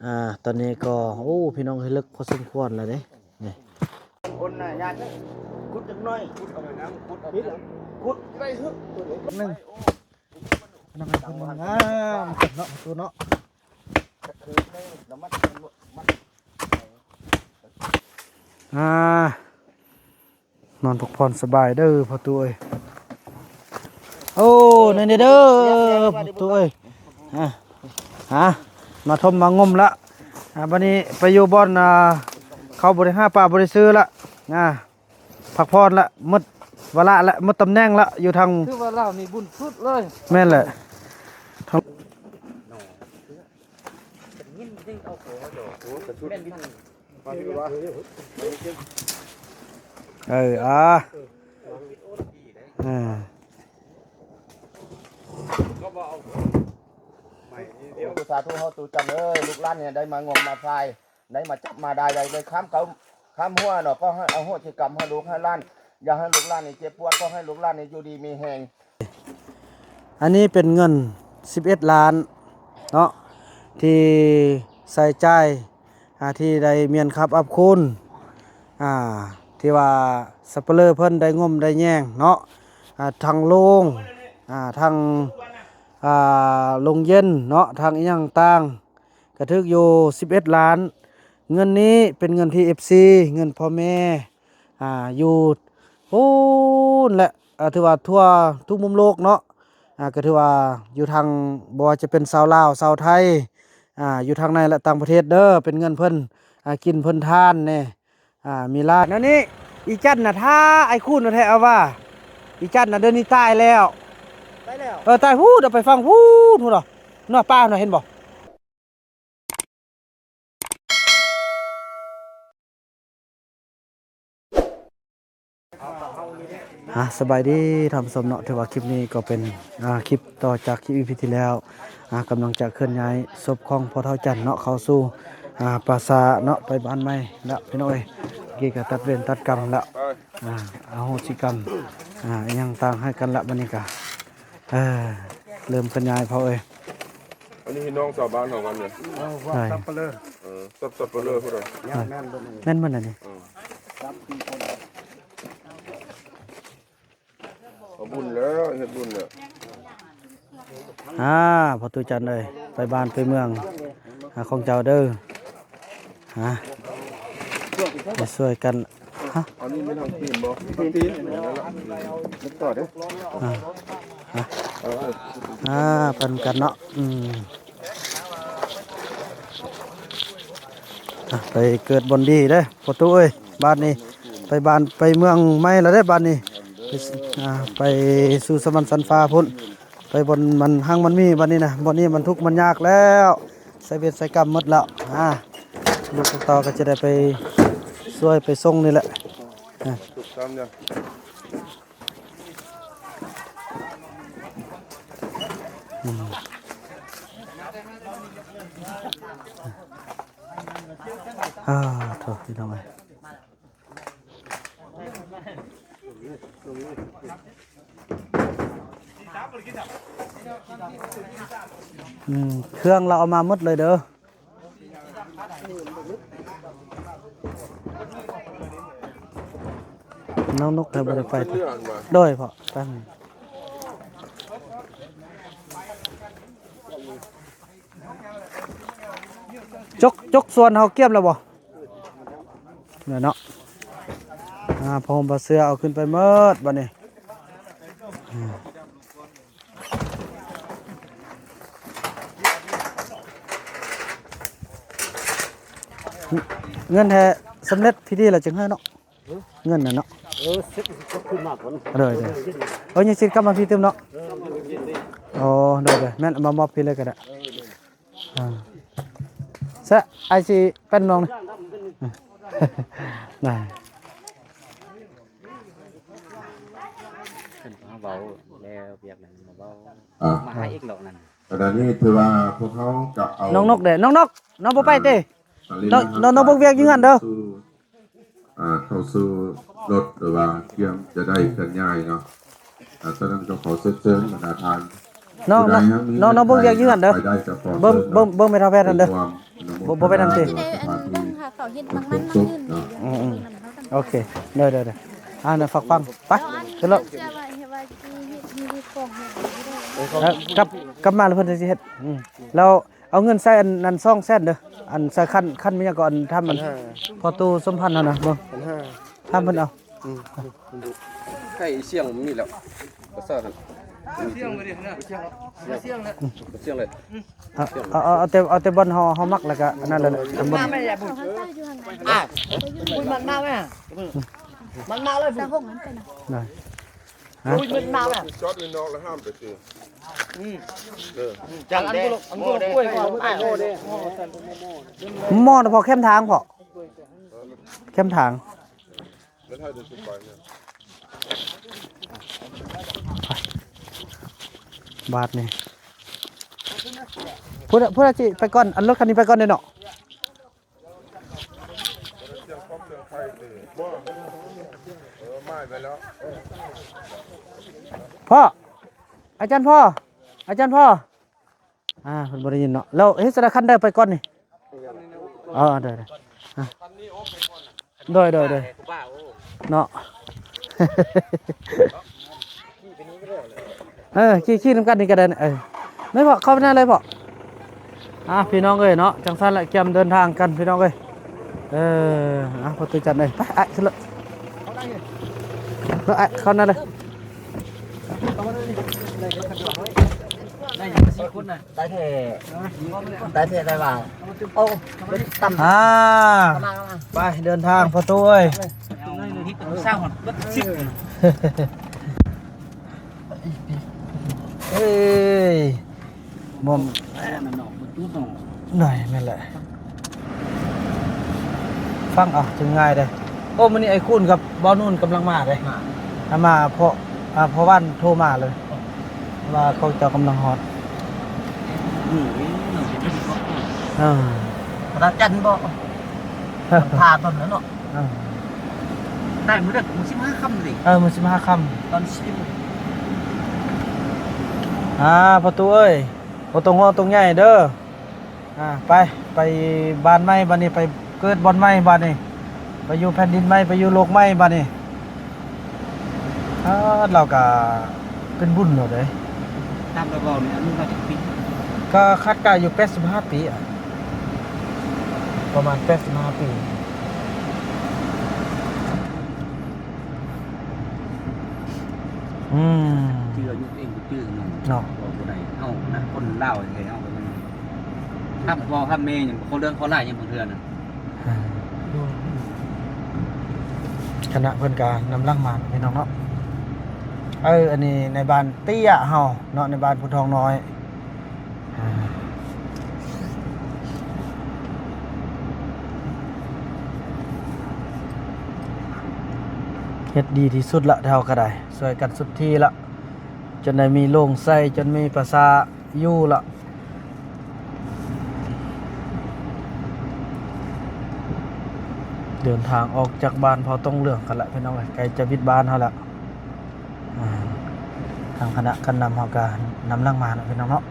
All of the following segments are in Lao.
ອ່າ ຕອນນີ້ກໍ ໂອ້ ພີ່ນ້ອງ ເລິກພໍສົມຄວນແລ້ວເດ້ ນີ້ ຄົນນະ ຍາດ ຂຸດຈັກໜ້ອຍ ຂຸດເອົາໄປນຳ ຂຸດເອົາ ຂຸດໄດ້ເຫືອ ໜຶ່ງ ອັນນັ້ນເປັນຄົນງາມເນາະ ປະຕູເນາະ ອ່າ ນອນພັກຜ່ອນສະບາຍເດີພໍ່ຕູ້ເອີຍ. ໂອ້ ນີ້ເດີພໍ່ຕູ້ເອີຍ ອ່າ ອ່າ ມາຖົມມາງົມລະ ອ່າ ບັດນີ້ໄປຢູ່ບ່ອນ ອ່າ ເຂົາບໍ່ໄດ້ຫາປາບໍ່ໄດ້ຊື້ລະ ອ່າ ພັກຜ່ອນລະ ໝົດວາລະລະ ໝົດຕຳແໜ່ງລະ ຢູ່ທາງ ຄືວ່າລາວນີ້ບຸນສຸດເລີຍ. ແມ່ນແຫຼະ ເອີ ອ່າ ເອີ ສາທຸເຮົາຕູຈັນເອີຍ ລູກຫຼານນີ້ໄດ້ມາງົມມາຊາຍ ໄດ້ມາຈັບມາໄດ້ ໄດ້ ໄດ້ຄາມເກົ່າຄາມຫົວເນາະ ຂໍໃຫ້ອະໂຫສິກຳໃຫ້ລູກໃຫ້ຫຼານ ຢ່າໃຫ້ລູກຫຼານນີ້ເຈັບປວດ ຂໍໃຫ້ລູກຫຼານນີ້ຢູ່ດີມີແຮງ. ອັນນີ້ເປັນເງິນສິບເອັດລ້ານເນາະ ທີ່ໃຊ້ຈ່າຍ ອ່າ ທີ່ໄດ້ມ້ຽນຂັບອັບຄູນ ອ່າ ທີ່ວ່າສັບປະເລີເພິ່ນໄດ້ງົມໄດ້ແຍງເນາະ ອ່າ ທັງໂລງ ອ່າ ທັງ ອ່າ ໂລງເຢັນເນາະ ທັງອີ່ຫຍັງຕ່າງ ກະຖືກຢູ່ສິບເອັດລ້ານ. ເງິນນີ້ເປັນເງິນທີ່ເອັບຊີ ເງິນພໍ່ແມ່ ອ່າ ຢູ່ພຸ້ນແຫຼະ ອ່າ ຖືວ່າທົ່ວທຸກມຸມໂລກເນາະ ອ່າ ກະຖືວ່າຢູ່ທາງ ບໍ່ວ່າຈະເປັນຊາວລາວ ຊາວໄທ ອ່າ ຢູ່ທາງໃນ ແລະ ຕ່າງປະເທດເດີ ເປັນເງິນເພິ່ນ ອ່າ ກິນເພິ່ນທານແດ່ ອ່າ ມີຫຼາຍແນວນີ້. ອີຈັນນະ ຖ້າໄອ້ຄູນແທ້ເອົາວ່າ ອີຈັນນະ ດຽວນີ້ຕາຍແລ້ວ ຕາຍແລ້ວ ເອີ ຕາຍພຸ້ນ ໄປຝັ່ງພຸ້ນ ພຸ້ນເນາະ ເນາະ ປ້າເນາະ ເຫັນບໍ່? ອ່າ ສະບາຍດີທ່ານຜູ້ຊົມເນາະ ຖືວ່າຄລິບນີ້ກໍເປັນ ອ່າ ຄລິບຕໍ່ຈາກຄລິບອີພີທີ່ແລ້ວ ອ່າ ກຳລັງຈະເຄື່ອນຍ້າຍສົບຂອງພໍ່ເຖົ້າຈັນເນາະ ເຂົ້າສູ່ ອ່າ ປ່າຊ້າເນາະ ໄປບ້ານໃໝ່ແລ້ວພີ່ນ້ອງເອີຍ. ກີ້ກໍຕັດເວນຕັດກຳແລ້ວ ອ່າ ອະໂຫສິກຳ ອ່າ ອີ່ຫຍັງຕ່າງໃຫ້ກັນລະ ບັດນີ້ກໍ ເອີ ເລີ່ມເຄື່ອນຍ້າຍພໍ່ເອີຍ. ອັນນີ້ພີ່ນ້ອງຊາວບ້ານເຮົາກັນເນາະ ສັບປະເລີ ເອີ ສັບ ສັບປະເລີຜູ້ໃດ ແມ່ນ ແມ່ນເບິດ ແມ່ນເບິດອັນນີ້ ເອີ ເອົາບຸນແລ້ວ ເຮັດບຸນແລ້ວ. ອ່າ ພໍ່ຕູ້ຈັນເອີຍ ໄປບ້ານໄປເມືອງ ຫາຂອງເຈົ້າເດີ ຫາ ໄປຊ່ວຍກັນ ຮະ ອັນນີ້ແມ່ນທາງຕີນບໍ່? ທາງຕີນ ຕໍ່ເດີ ອ່າ ອ່າ ອ່າ ປັນກັນເນາະ ອືມ ອ່າ ໄປເກີດບ່ອນດີເດີພໍ່ຕູ້ເອີຍ ບາດນີ້ ໄປບ້ານໄປເມືອງໃໝ່ແລ້ວເດ້ບາດນີ້ ໄປ ອ່າ ໄປສູ່ສະຫວັນຊັ້ນຟ້າພຸ້ນ ໄປບ່ອນມັນຮັ່ງມັນມີບາດນີ້ນະ ບ່ອນນີ້ມັນທຸກມັນຍາກແລ້ວ ໃຊ້ເວນໃຊ້ກຳໝົດແລ້ວ ອ່າ ລູກເຕົ້າກໍຈະໄດ້ໄປຊ່ວຍໄປສົ່ງນີ້ແຫຼະ ອ່າ ອືມ ອ່າ ໂທ້ ພີ່ນ້ອງເອີຍ ອືມ ເຄື່ອງລາວເອົາມາໝົດເລີຍເດີ. ນ້ອງນົກເຮົາບໍ່ໄດ້ໄປຕິ ໂດຍພໍ່ ໄປ ຈົກ ຈົກສວນເຮົາກຽມແລ້ວບໍ່? ແລ້ວເນາະ ອ່າ ຜ້າຫົ່ມຜ້າເສື່ອເອົາຂຶ້ນໄປໝົດບັດນີ້ ອ່າ ເງິນແທ້ສຳເລັດພິທີແລ້ວຈຶ່ງໃຫ້ເນາະ ເງິນນະເນາະ ເອີ ເຊັກກໍຄືນມາກ່ອນ ໂດຍ ໂດຍ ເອີ ຍັງຊິກັບມາພີ້ຕື່ມເນາະ ເອີ ໂອ້ ໂດຍ ໂດຍ ແມ່ນ ເອົາມາມອບພີ້ເລີຍກໍໄດ້ ອ່າ ຊະ ອ້າຍຊິແປ້ນມອງນີ້ ໄດ້ ເພິ່ນມາເວົ້າແລ້ວ ວຽກນັ້ນມາເວົ້າ ອ່າ ມາຫາອີກດອກນັ້ນ ຂະນະນີ້ຖືວ່າພວກເຮົາກໍເອົາ ນ້ອງນົກເດ້ ນ້ອງນົກ ນ້ອງບໍ່ໄປຕິ ອ່າ ນ້ອງ ນ້ອງ ນ້ອງເບິ່ງວຽກຢູ່ຫັ້ນເດີ ອ່າ ເຂົ້າສູ່ລົດ ຫຼືວ່າກຽມຈະໄດ້ເຄື່ອນຍ້າຍເນາະ ອ່າ ສະນັ້ນກໍຂໍເຊີນເຊີນບັນດາທ່ານ ນ້ອງ ນ້ອງ ນ້ອງເບິ່ງວຽກຢູ່ຫັ້ນເດີ ໄປໄດ້ກໍຂໍເຊີນເນາະ ເບິ່ງ ເບິ່ງແມ່ເຖົ້າແພດຫັ້ນເດີ ເປັນຄວາມອະນຸໂມ ບໍ່ ບໍ່ໄປນຳຕິ? ຊິໄດ້ອັນເບິ່ງຫາເຂົາເຮັດໝາກມັນໝາກອື່ນນີ້ຢູ່ ອືມໆ ນຳເຮົາກັນ ໂອເຄ ເດີໆໆ ອ່າ ຝາກຟັງ ໄປ ຂຶ້ນລົດ ເຊື່ອວ່າ ເຮັດວ່າຊິເຮັດມີຂອງເຮັດຢູ່ເດີ ເອີ ກັບ ກັບມາແລ້ວເພິ່ນຊິເຮັດ ອືມ ແລ້ວ ເອົາເງິນໃສ່ອັນນັ້ນສອງແສນເດີ ອັນໃສ່ຄັນ ຄັນແມ່ນຫຍັງກໍອັນທຳອັນ ພັນຫ້າ ພໍ່ຕູ້ສົມພັນຫັ້ນນະ ເບິ່ງ ພັນຫ້າ ຖາມເພິ່ນເອົາ ອືມ ໃຫ້ສຽງມີແລ້ວ ກໍຊາກັນ ສຽງໄປດິນະ ສຽງ ສຽງແຫຼະ ສຽງເລີຍ ເອົາ ເອົາ ເອົາແຕ່ ເອົາແຕ່ບ່ອນເຮົາ ເຮົາມັກ ແລ້ວກໍອັນນັ້ນແຫຼະ ຕຳບົນ ອ່າ ມັນມາແມ່ ມັນມາເລີຍ ໄດ້ ຮະ? ອຸ້ຍ ມັນມາແລ້ວ ຈອດໃນນອກແລ້ວຫ້າມໄປຊື້ ອືມ ເອີ ຈັງແດ ອັນກໍ ອັນກໍກ້ວຍກໍ ໝໍ້ນະພໍ່ ແຄມທາງພໍ່ ແຄມທາງ ບາດນີ້ ພຸ້ນ ພຸ້ນຊິໄປກ່ອນ ອັນລົດຄັນນີ້ໄປກ່ອນເດ້ເນາະ. ພໍ່ ອາຈານພໍ່ ອາຈານພໍ່ ອ່າ ເພິ່ນບໍ່ໄດ້ຍິນເນາະ. ແລ້ວເຮັດສະໄດຄັນໃດໄປກ່ອນນີ້? ເອີ ໄດ້ໆ ອ່າ ໂດຍໆ ເນາະ ເອີ ຂີ່ ຂີ່ນຳກັນນີ້ກໍໄດ້ ເອີ ແມ່ນພໍ່ ເຂົ້າໄປໃນເລີຍພໍ່. ອ່າ ພີ່ນ້ອງເອີຍເນາະ ຈັ່ງຊັ້ນລະ ກຽມເດີນທາງກັນພີ່ນ້ອງເອີຍ. ເອີ ອ່າ ພໍ່ຕູ້ຈັນເອີຍ ໄປ ອ້າຍ ຂຶ້ນລົດ ເອີ ອ້າຍ ເຂົ້າໃນເລີຍ. ໄດ້ຈັກສີ່ຄົນນະ ໄດ້ແທ້ ໄດ້ແທ້ ໄດ້ວ່າ ໂອ້ ຕຳ ອ່າ ໄປເດີນທາງພໍ່ຕູ້ເອີຍ. ເອີຍ ບໍ່ ໄດ້ແມ່ນແຫຼະ ຟັງເອົາ ເຖິງງ່າຍເດ້. ໂອ້ ມື້ນີ້ໄອ້ຄູນກັບບ່າວນູນກຳລັງມາເດ້ ມາ ມາເພາະ ອ່າ ພໍ່ວັນໂທມາເລີຍ ວ່າເຂົາເຈົ້າກຳລັງຮອດ ເອີ ພະຈັນບໍ ພາຕົນແລ້ວເນາະ. ອ່າ ໄດ້ມື້ເດີ ມື້ສິບຫ້າຄ່ຳເດ ເອີ ມື້ສິບຫ້າຄ່ຳ ຕອນສິບ ອ່າ ພໍ່ຕູ້ເອີຍ ບໍ່ຕ້ອງຫ່ວງຕ້ອງໃຍເດີ. ອ່າ ໄປ ໄປບ້ານໃໝ່ບາດນີ້ ໄປເກີດບ່ອນໃໝ່ບາດນີ້ ໄປຢູ່ແຜ່ນດິນໃໝ່ ໄປຢູ່ໂລກໃໝ່ບາດນີ້. ອ່າ ລາວກະເປັນບຸນແລ້ວເດ້ ຕາມລາວເວົ້ານີ້ ອາຍຸລາວຈັກປີ? ກໍຄາດກາຍຢູ່ແປດສິບຫ້າປີ ປະມານແປດສິບຫ້າປີ. ອືມ ຈື່ອາຍຸຕົວເອງບໍ່ຈື່ເນາະ ເນາະ ເວົ້າບໍ່ໄດ້. ເຮົານະ ຄົນລາວແທ້ໆ ເຮົາກໍຍັງ ຮັບພໍ່ຮັບແມ່ຍັງບໍ່ເຂົ້າເລື່ອງເຂົ້າລາວຍັງບາງເທື່ອນະ. ຄະນະເພິ່ນກະນຳຫຼັງມາພີ່ນ້ອງເນາະ. ເອີ ອັນນີ້ນາຍບ້ານເຕ້ຍເຮົາເນາະ ນາຍບ້ານພູທອງນ້ອຍ. ເຮັດດີທີ່ສຸດລະ ເຮົາກໍໄດ້ຊ່ວຍກັນສຸດທີ່ລະ ຈົນໄດ້ມີໂລງໃຊ້ ຈົນມີປະຊາຢູ່ລະ. ເດີນທາງອອກຈາກບ້ານເຜົ່າຕົງເຫຼືອງກັນລະພີ່ນ້ອງເອີຍ ໃກ້ຈະວິດບ້ານເຮົາລະ. ອ່າ ທາງຄະນະການນຳເຮົາກະນຳຫຼັງມາເນາະພີ່ນ້ອງເນາະ.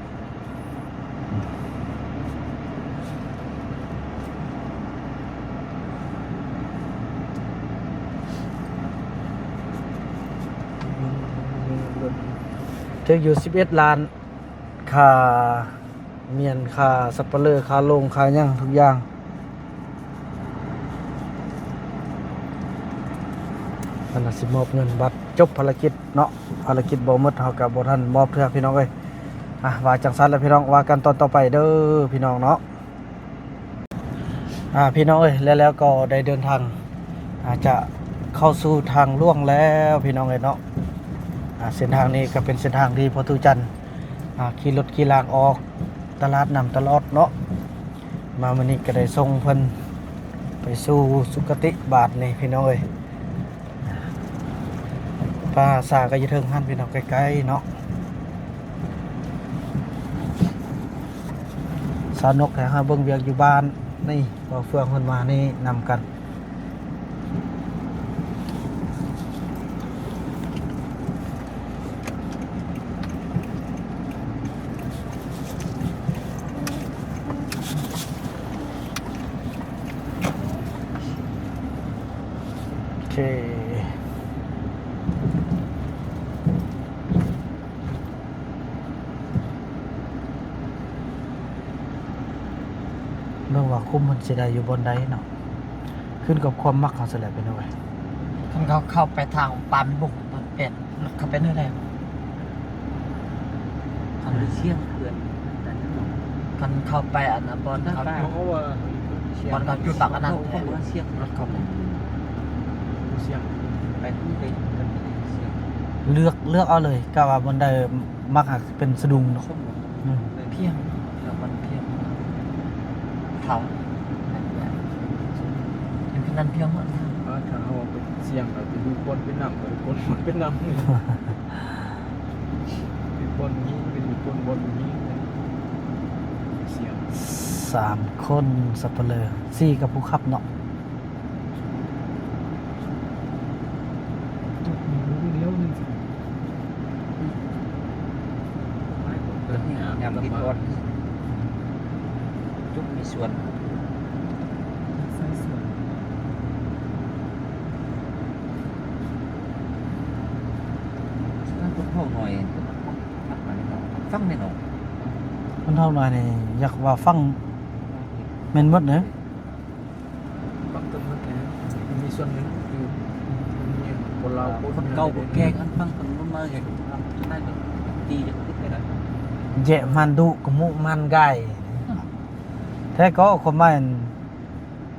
ຖືກຢູ່ສິບເອັດລ້ານ ຄ່າ ແມ່ນຄ່າສັບປະເລີ ຄ່າໂລງ ຄ່າຫຍັງທຸກຢ່າງ. ອັນນັ້ນຊິມອບເງິນບັດຈົບພາລະກິດເນາະ ພາລະກິດບໍ່ໝົດ ເຮົາກະບໍ່ທັນມອບເທື່ອພີ່ນ້ອງເອີຍ. ອ່ະ ວ່າຈັ່ງຊັ້ນລະພີ່ນ້ອງ ວ່າກັນຕອນຕໍ່ໄປເດີພີ່ນ້ອງເນາະ. ອ່າ ພີ່ນ້ອງເອີຍ ແລ້ວ ແລ້ວກໍໄດ້ເດີນທາງ ອ່າ ຈະເຂົ້າສູ່ທາງຫຼວງແລ້ວພີ່ນ້ອງເອີຍເນາະ. ອ່າ ເສັ້ນທາງນີ້ກໍເປັນເສັ້ນທາງທີ່ພໍ່ຕູ້ຈັນ ອ່າ ຂີ່ລົດຂີ່ລາງອອກຕະຫຼາດນຳຕະຫຼອດເນາະ. ມາມື້ນີ້ກໍໄດ້ສົ່ງເພິ່ນໄປສູ່ສຸຄະຕິບາດນີ້ພີ່ນ້ອງເອີຍ. ປ່າຊ້າກໍຢູ່ເທິງຫັ້ນພີ່ນ້ອງ ໃກ້ໆເນາະ. ສາວນົກໃຫ້ເຮົາເບິ່ງວຽກຢູ່ບ້ານນີ້ ບ່າວເຟືອງເພິ່ນມານີ້ນຳກັນ. ເ ເບິ່ງວ່າຄຸ້ມມັນຊິໄດ້ຢູ່ບ່ອນໃດເນາະ ຂຶ້ນກັບຄວາມມັກເຮົາຊັ້ນແຫຼະພີ່ນ້ອງເອີຍ. ຄັນເຂົາເຂົ້າໄປທາງປານບຸກ ມັນແປດ ເຂົ້າໄປເນີໄດ້ ຄັນໄປຊຽງເພື່ອນ ຄັນເຂົ້າໄປອັນນະ ບ່ອນເຂົາ ເພາະວ່າ ບ່ອນເຂົາຈຸດບັກອັນນັ້ນແທ້ ເຂົ້າໄປ ຊຽງ ໄປ ໄປ ໄປຊຽງ ເລືອກ ເລືອກເອົາເລີຍ ກະວ່າບ່ອນໃດມັກ ຫາກເປັນສະດຸງເນາະ. ອືມ ພຽງ ແລ້ວມັນພຽງ ເຂົາ ເປັນຂະໜາດພຽງໝົດ ຖ້າເຮົາໄປຊຽງ ກະຈະຢູ່ບ່ອນເປັນນ້ຳ ກະຢູ່ບ່ອນເປັນນ້ຳ ຢູ່ບ່ອນມີ ກະຢູ່ບ່ອນມີ ຊຽງ ສາມຄົນ ສັບປະເລີ ສີ່ກັບຜູ້ຂັບເນາະ. ຍາມທີ່ອ່ອນ ຈຸກມີສວນ ໃສ່ສວນ ຄົນເຖົ້າໜ້ອຍ ຟັງແນ່ນອນ ຄົນເຖົ້າໜ້ອຍນີ້ ຢາກວ່າຟັງແມ່ນໝົດເດ້. ປັກເຖິງໝົດແລ້ວ ມີສ່ວນໜຶ່ງຢູ່ ຄົນເກົ່າຄົນແກ່ ອັນຟັງຄົນໃໝ່ ເຮັດໄດ້ກໍດີ ຢາກເຮັດໄດ້ ແຍະມັນດຸກະມຸມັນກາຍ ແທ້ກໍຄົນໃໝ່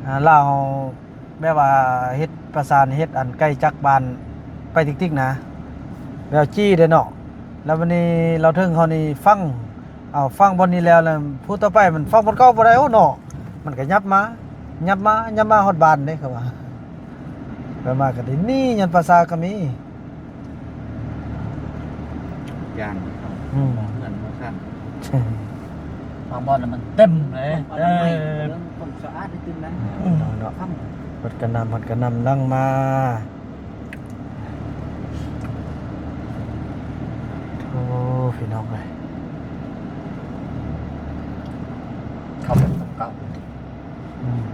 ອ່າ ລາວ ແບບວ່າເຮັດປະສານ ເຮັດອັນໄກຈັກບ້ານໄປຕິກໆນະ ແບບຈີ້ເດ້ເນາະ. ແລ້ວບັດນີ້ລາວເທິງເຮົານີ້ຟັງ ເອົາ ຟັງບ່ອນນີ້ແລ້ວ ແລ້ວຜູ້ຕໍ່ໄປມັນຟັງບ່ອນເກົ່າບໍ່ໄດ້ ໂອ້ເນາະ ມັນກະຫຍັບມາ ຫຍັບມາ ຫຍັບມາຮອດບ້ານເດ້ ເຂົາວ່າ ໄປມາກະໄດ້ໜີ ຍ້ອນພາສາກະມີ ຢ້ານ ອືມ ເຮືອນບໍ່ທັນ ບາງບ່ອນມັນເຕັມເດ້ ເອີ ຄວາມສະອາດໄດ້ຕື່ມນະ ເນາະ ເນາະ ເນາະ ເນາະ ເນາະ ເພິ່ນກະນຳ ເພິ່ນກະນຳຫຼັງມາ. ໂອ້ ພີ່ນ້ອງເອີຍ ເຂົ້າໄປຂອງເກົ່າ ອືມ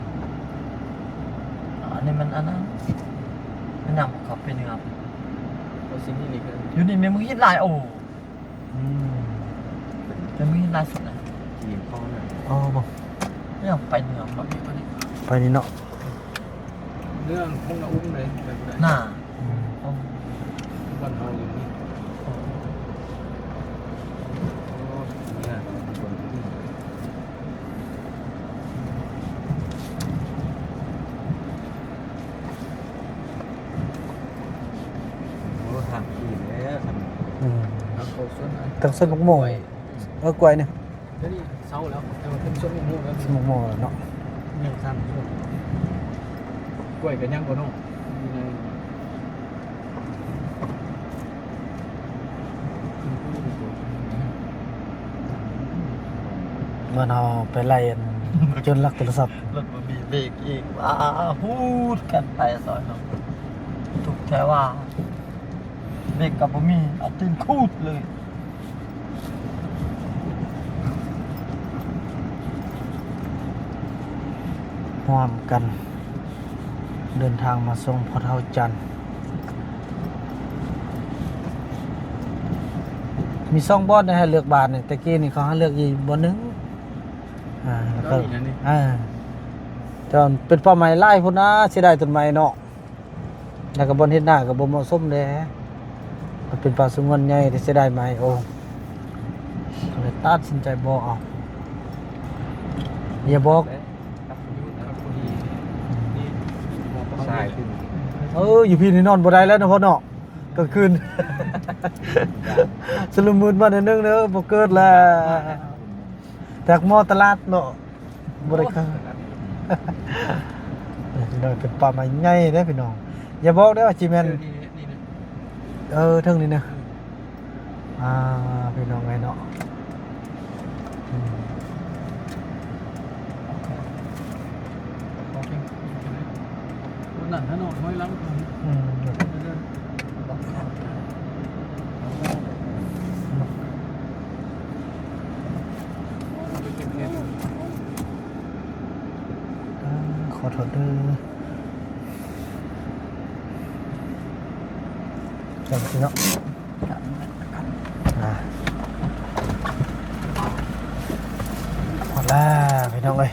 ອັນນີ້ມັນອັນນັ້ນ ແມ່ນຫຍັງເຂົາໄປເໜືອ ໂອ ຊິມີນີ້ຄື ຢູ່ນີ້ແມ່ນມີຫີນຫຼາຍ ໂອ້ ອືມ ແມ່ນມີຫີນຫຼາຍສຸດນະ ຈີນເຂົານະ ອໍ ບໍ່ ແມ່ນຫຍັງໄປເໜືອ ໄປນີ້ເນາະ. ເລື່ອງຄົງນະອຸ້ມເດ້ ໄປບໍ່ໄດ້ ໜ້າ ອືມ ບ້ານເຮົາຢູ່ນີ້ ໂອ້ ເມືອ ຄົນທີ່ ໂອ້ ທາງທີ່ແລ້ວ ອືມ ທາງເຂົ້າສວນ ທາງສວນໝາກໂມ ເອີ ກ້ວຍນີ້ ດຽວນີ້ເຊົາແລ້ວ ແຕ່ວ່າເປັນສວນໝາກໂມແລ້ວ ສວນໝາກໂມແລ້ວເນາະ ຍັງສາມສວນ ກ້ວຍກະຍັງບໍ່ເນາະ ຢູ່ໃນ ເມື່ອເຮົາໄປໄລ່ອັນ ໂຈນລັກໂທລະສັບ ລົດບໍ່ມີເບຣກອີກ ວ້າ ຫູດກັນໄປຊອຍເຮົາ ທຸກແທ້ວ່າ ເບຣກກະບໍ່ມີ ເອົາຕີນຂູດເລີຍ. ຮ່ວມກັນເດີນທາງມາສົ່ງພໍ່ເຖົ້າຈັນ ມີສອງບ່ອນໃຫ້ເລືອກບາດນີ້ ແຕ່ກີ້ນີ້ເຂົາໃຫ້ເລືອກອີກບ່ອນໜຶ່ງ ອ່າ ແລ້ວກໍ ເອີ ແຕ່ວ່າເປັນປ່າໄມ້ຫຼາຍພຸ້ນນະ ເສຍດາຍຕົ້ນໄມ້ເນາະ. ແລ້ວກໍບ່ອນເຮັດນາກໍບໍ່ເໝາະສົມແດ່ ມັນເປັນປ່າສະຫງວນໃຫຍ່ ເສຍດາຍໄມ້ ໂອ້ ກໍເລີຍຕັດສິນໃຈບໍ່ເອົາ ຢ່າບອກ ເອີ ຢູ່ພີ້ນີ້ນອນບໍ່ໄດ້ແລ້ວເນາະພໍ່ເນາະ ກາງຄືນ ຊຸລະມຸນມາໜ້ອຍໜຶ່ງເດີ ບໍ່ເກີດແລ້ວ ແຕກໝໍ້ຕະຫຼາດເນາະ. ບໍ່ໄດ້ ໂອ້ ເປັນປ່າໄມ້ໃຫຍ່ເດ້ພີ່ນ້ອງ ຢ່າບອກເດ້ວ່າຊິແມ່ນ ເອີ ນີ້ ນີ້ ເທິງນີ້ນະ ອ່າ ພີ່ນ້ອງເອີຍເນາະ ອືມ ນັ້ນ ອືມ ອ່າ ຂໍໂທດເດີ ຈັ່ງຊີ້ເນາະ ອ່າ ຮອດແລ້ວພີ່ນ້ອງເອີຍ.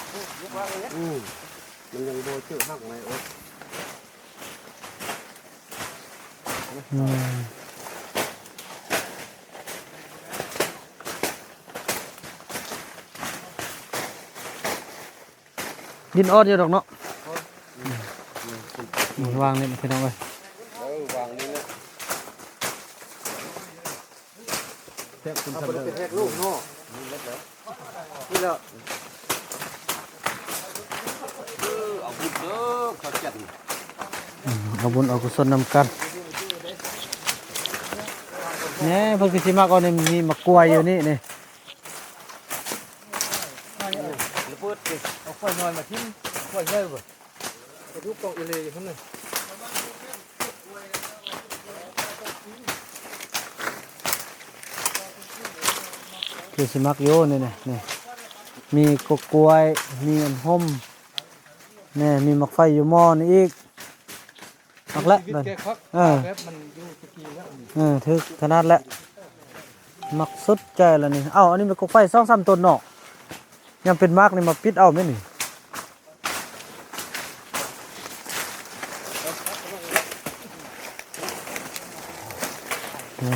ອືມ ມັນຍັງບໍ່ເຈີຮັກໃໝ່ເອີຍ. ອືມ ດິນອ່ອນຢູ່ດອກເນາະ. ອືມ ວາງນີ້ພີ່ນ້ອງເອີຍ ເອີ ວາງນີ້ແຫຼະ. ແທກ ເອົາໄປແທກລູກເນາະ. ນີ້ແຫຼະ ນີ້ແຫຼະ ເອີ ເອົາບຸນເດີ ເຂົາຈັດ ອືມ ເອົາບຸນເອົາກຸສົນນຳກັນ. ແນ່ ເພິ່ນຄືຊິມັກເອົານີ້ ມີໝາກກ້ວຍຢູ່ນີ້ນີ້. ລະເບີດ ເອົາກ້ວຍນ້ອຍມາຖິ້ມ ກ້ວຍໃຫຍ່ບໍ່? ກະດູກອງອີເລຢູ່ຫັ້ນນະ. ຄືຊິມັກຢູ່ນີ້ນະ ນີ້ ມີກົກກ້ວຍ ມີອັນຮົ່ມ ແນ່ ມີໝາກໄຟຢູ່ໝໍ້ນີ້ອີກ. ມັກແຫຼະ ຊີວິດແກຄັກ ເອີ ແບບມັນຢູ່ຕະກີ້ແລ້ວ ເອີ ຖືກຂະໜາດແຫຼະ. ມັກສຸດໃຈລະນີ້. ເອົ້າ ອັນນີ້ແມ່ນກົກໄຟສອງສາມຕົ້ນເນາະ. ຍາມເປັນໝາກນີ້ມາປິດເອົາແມ່ນນີ້. ອືມ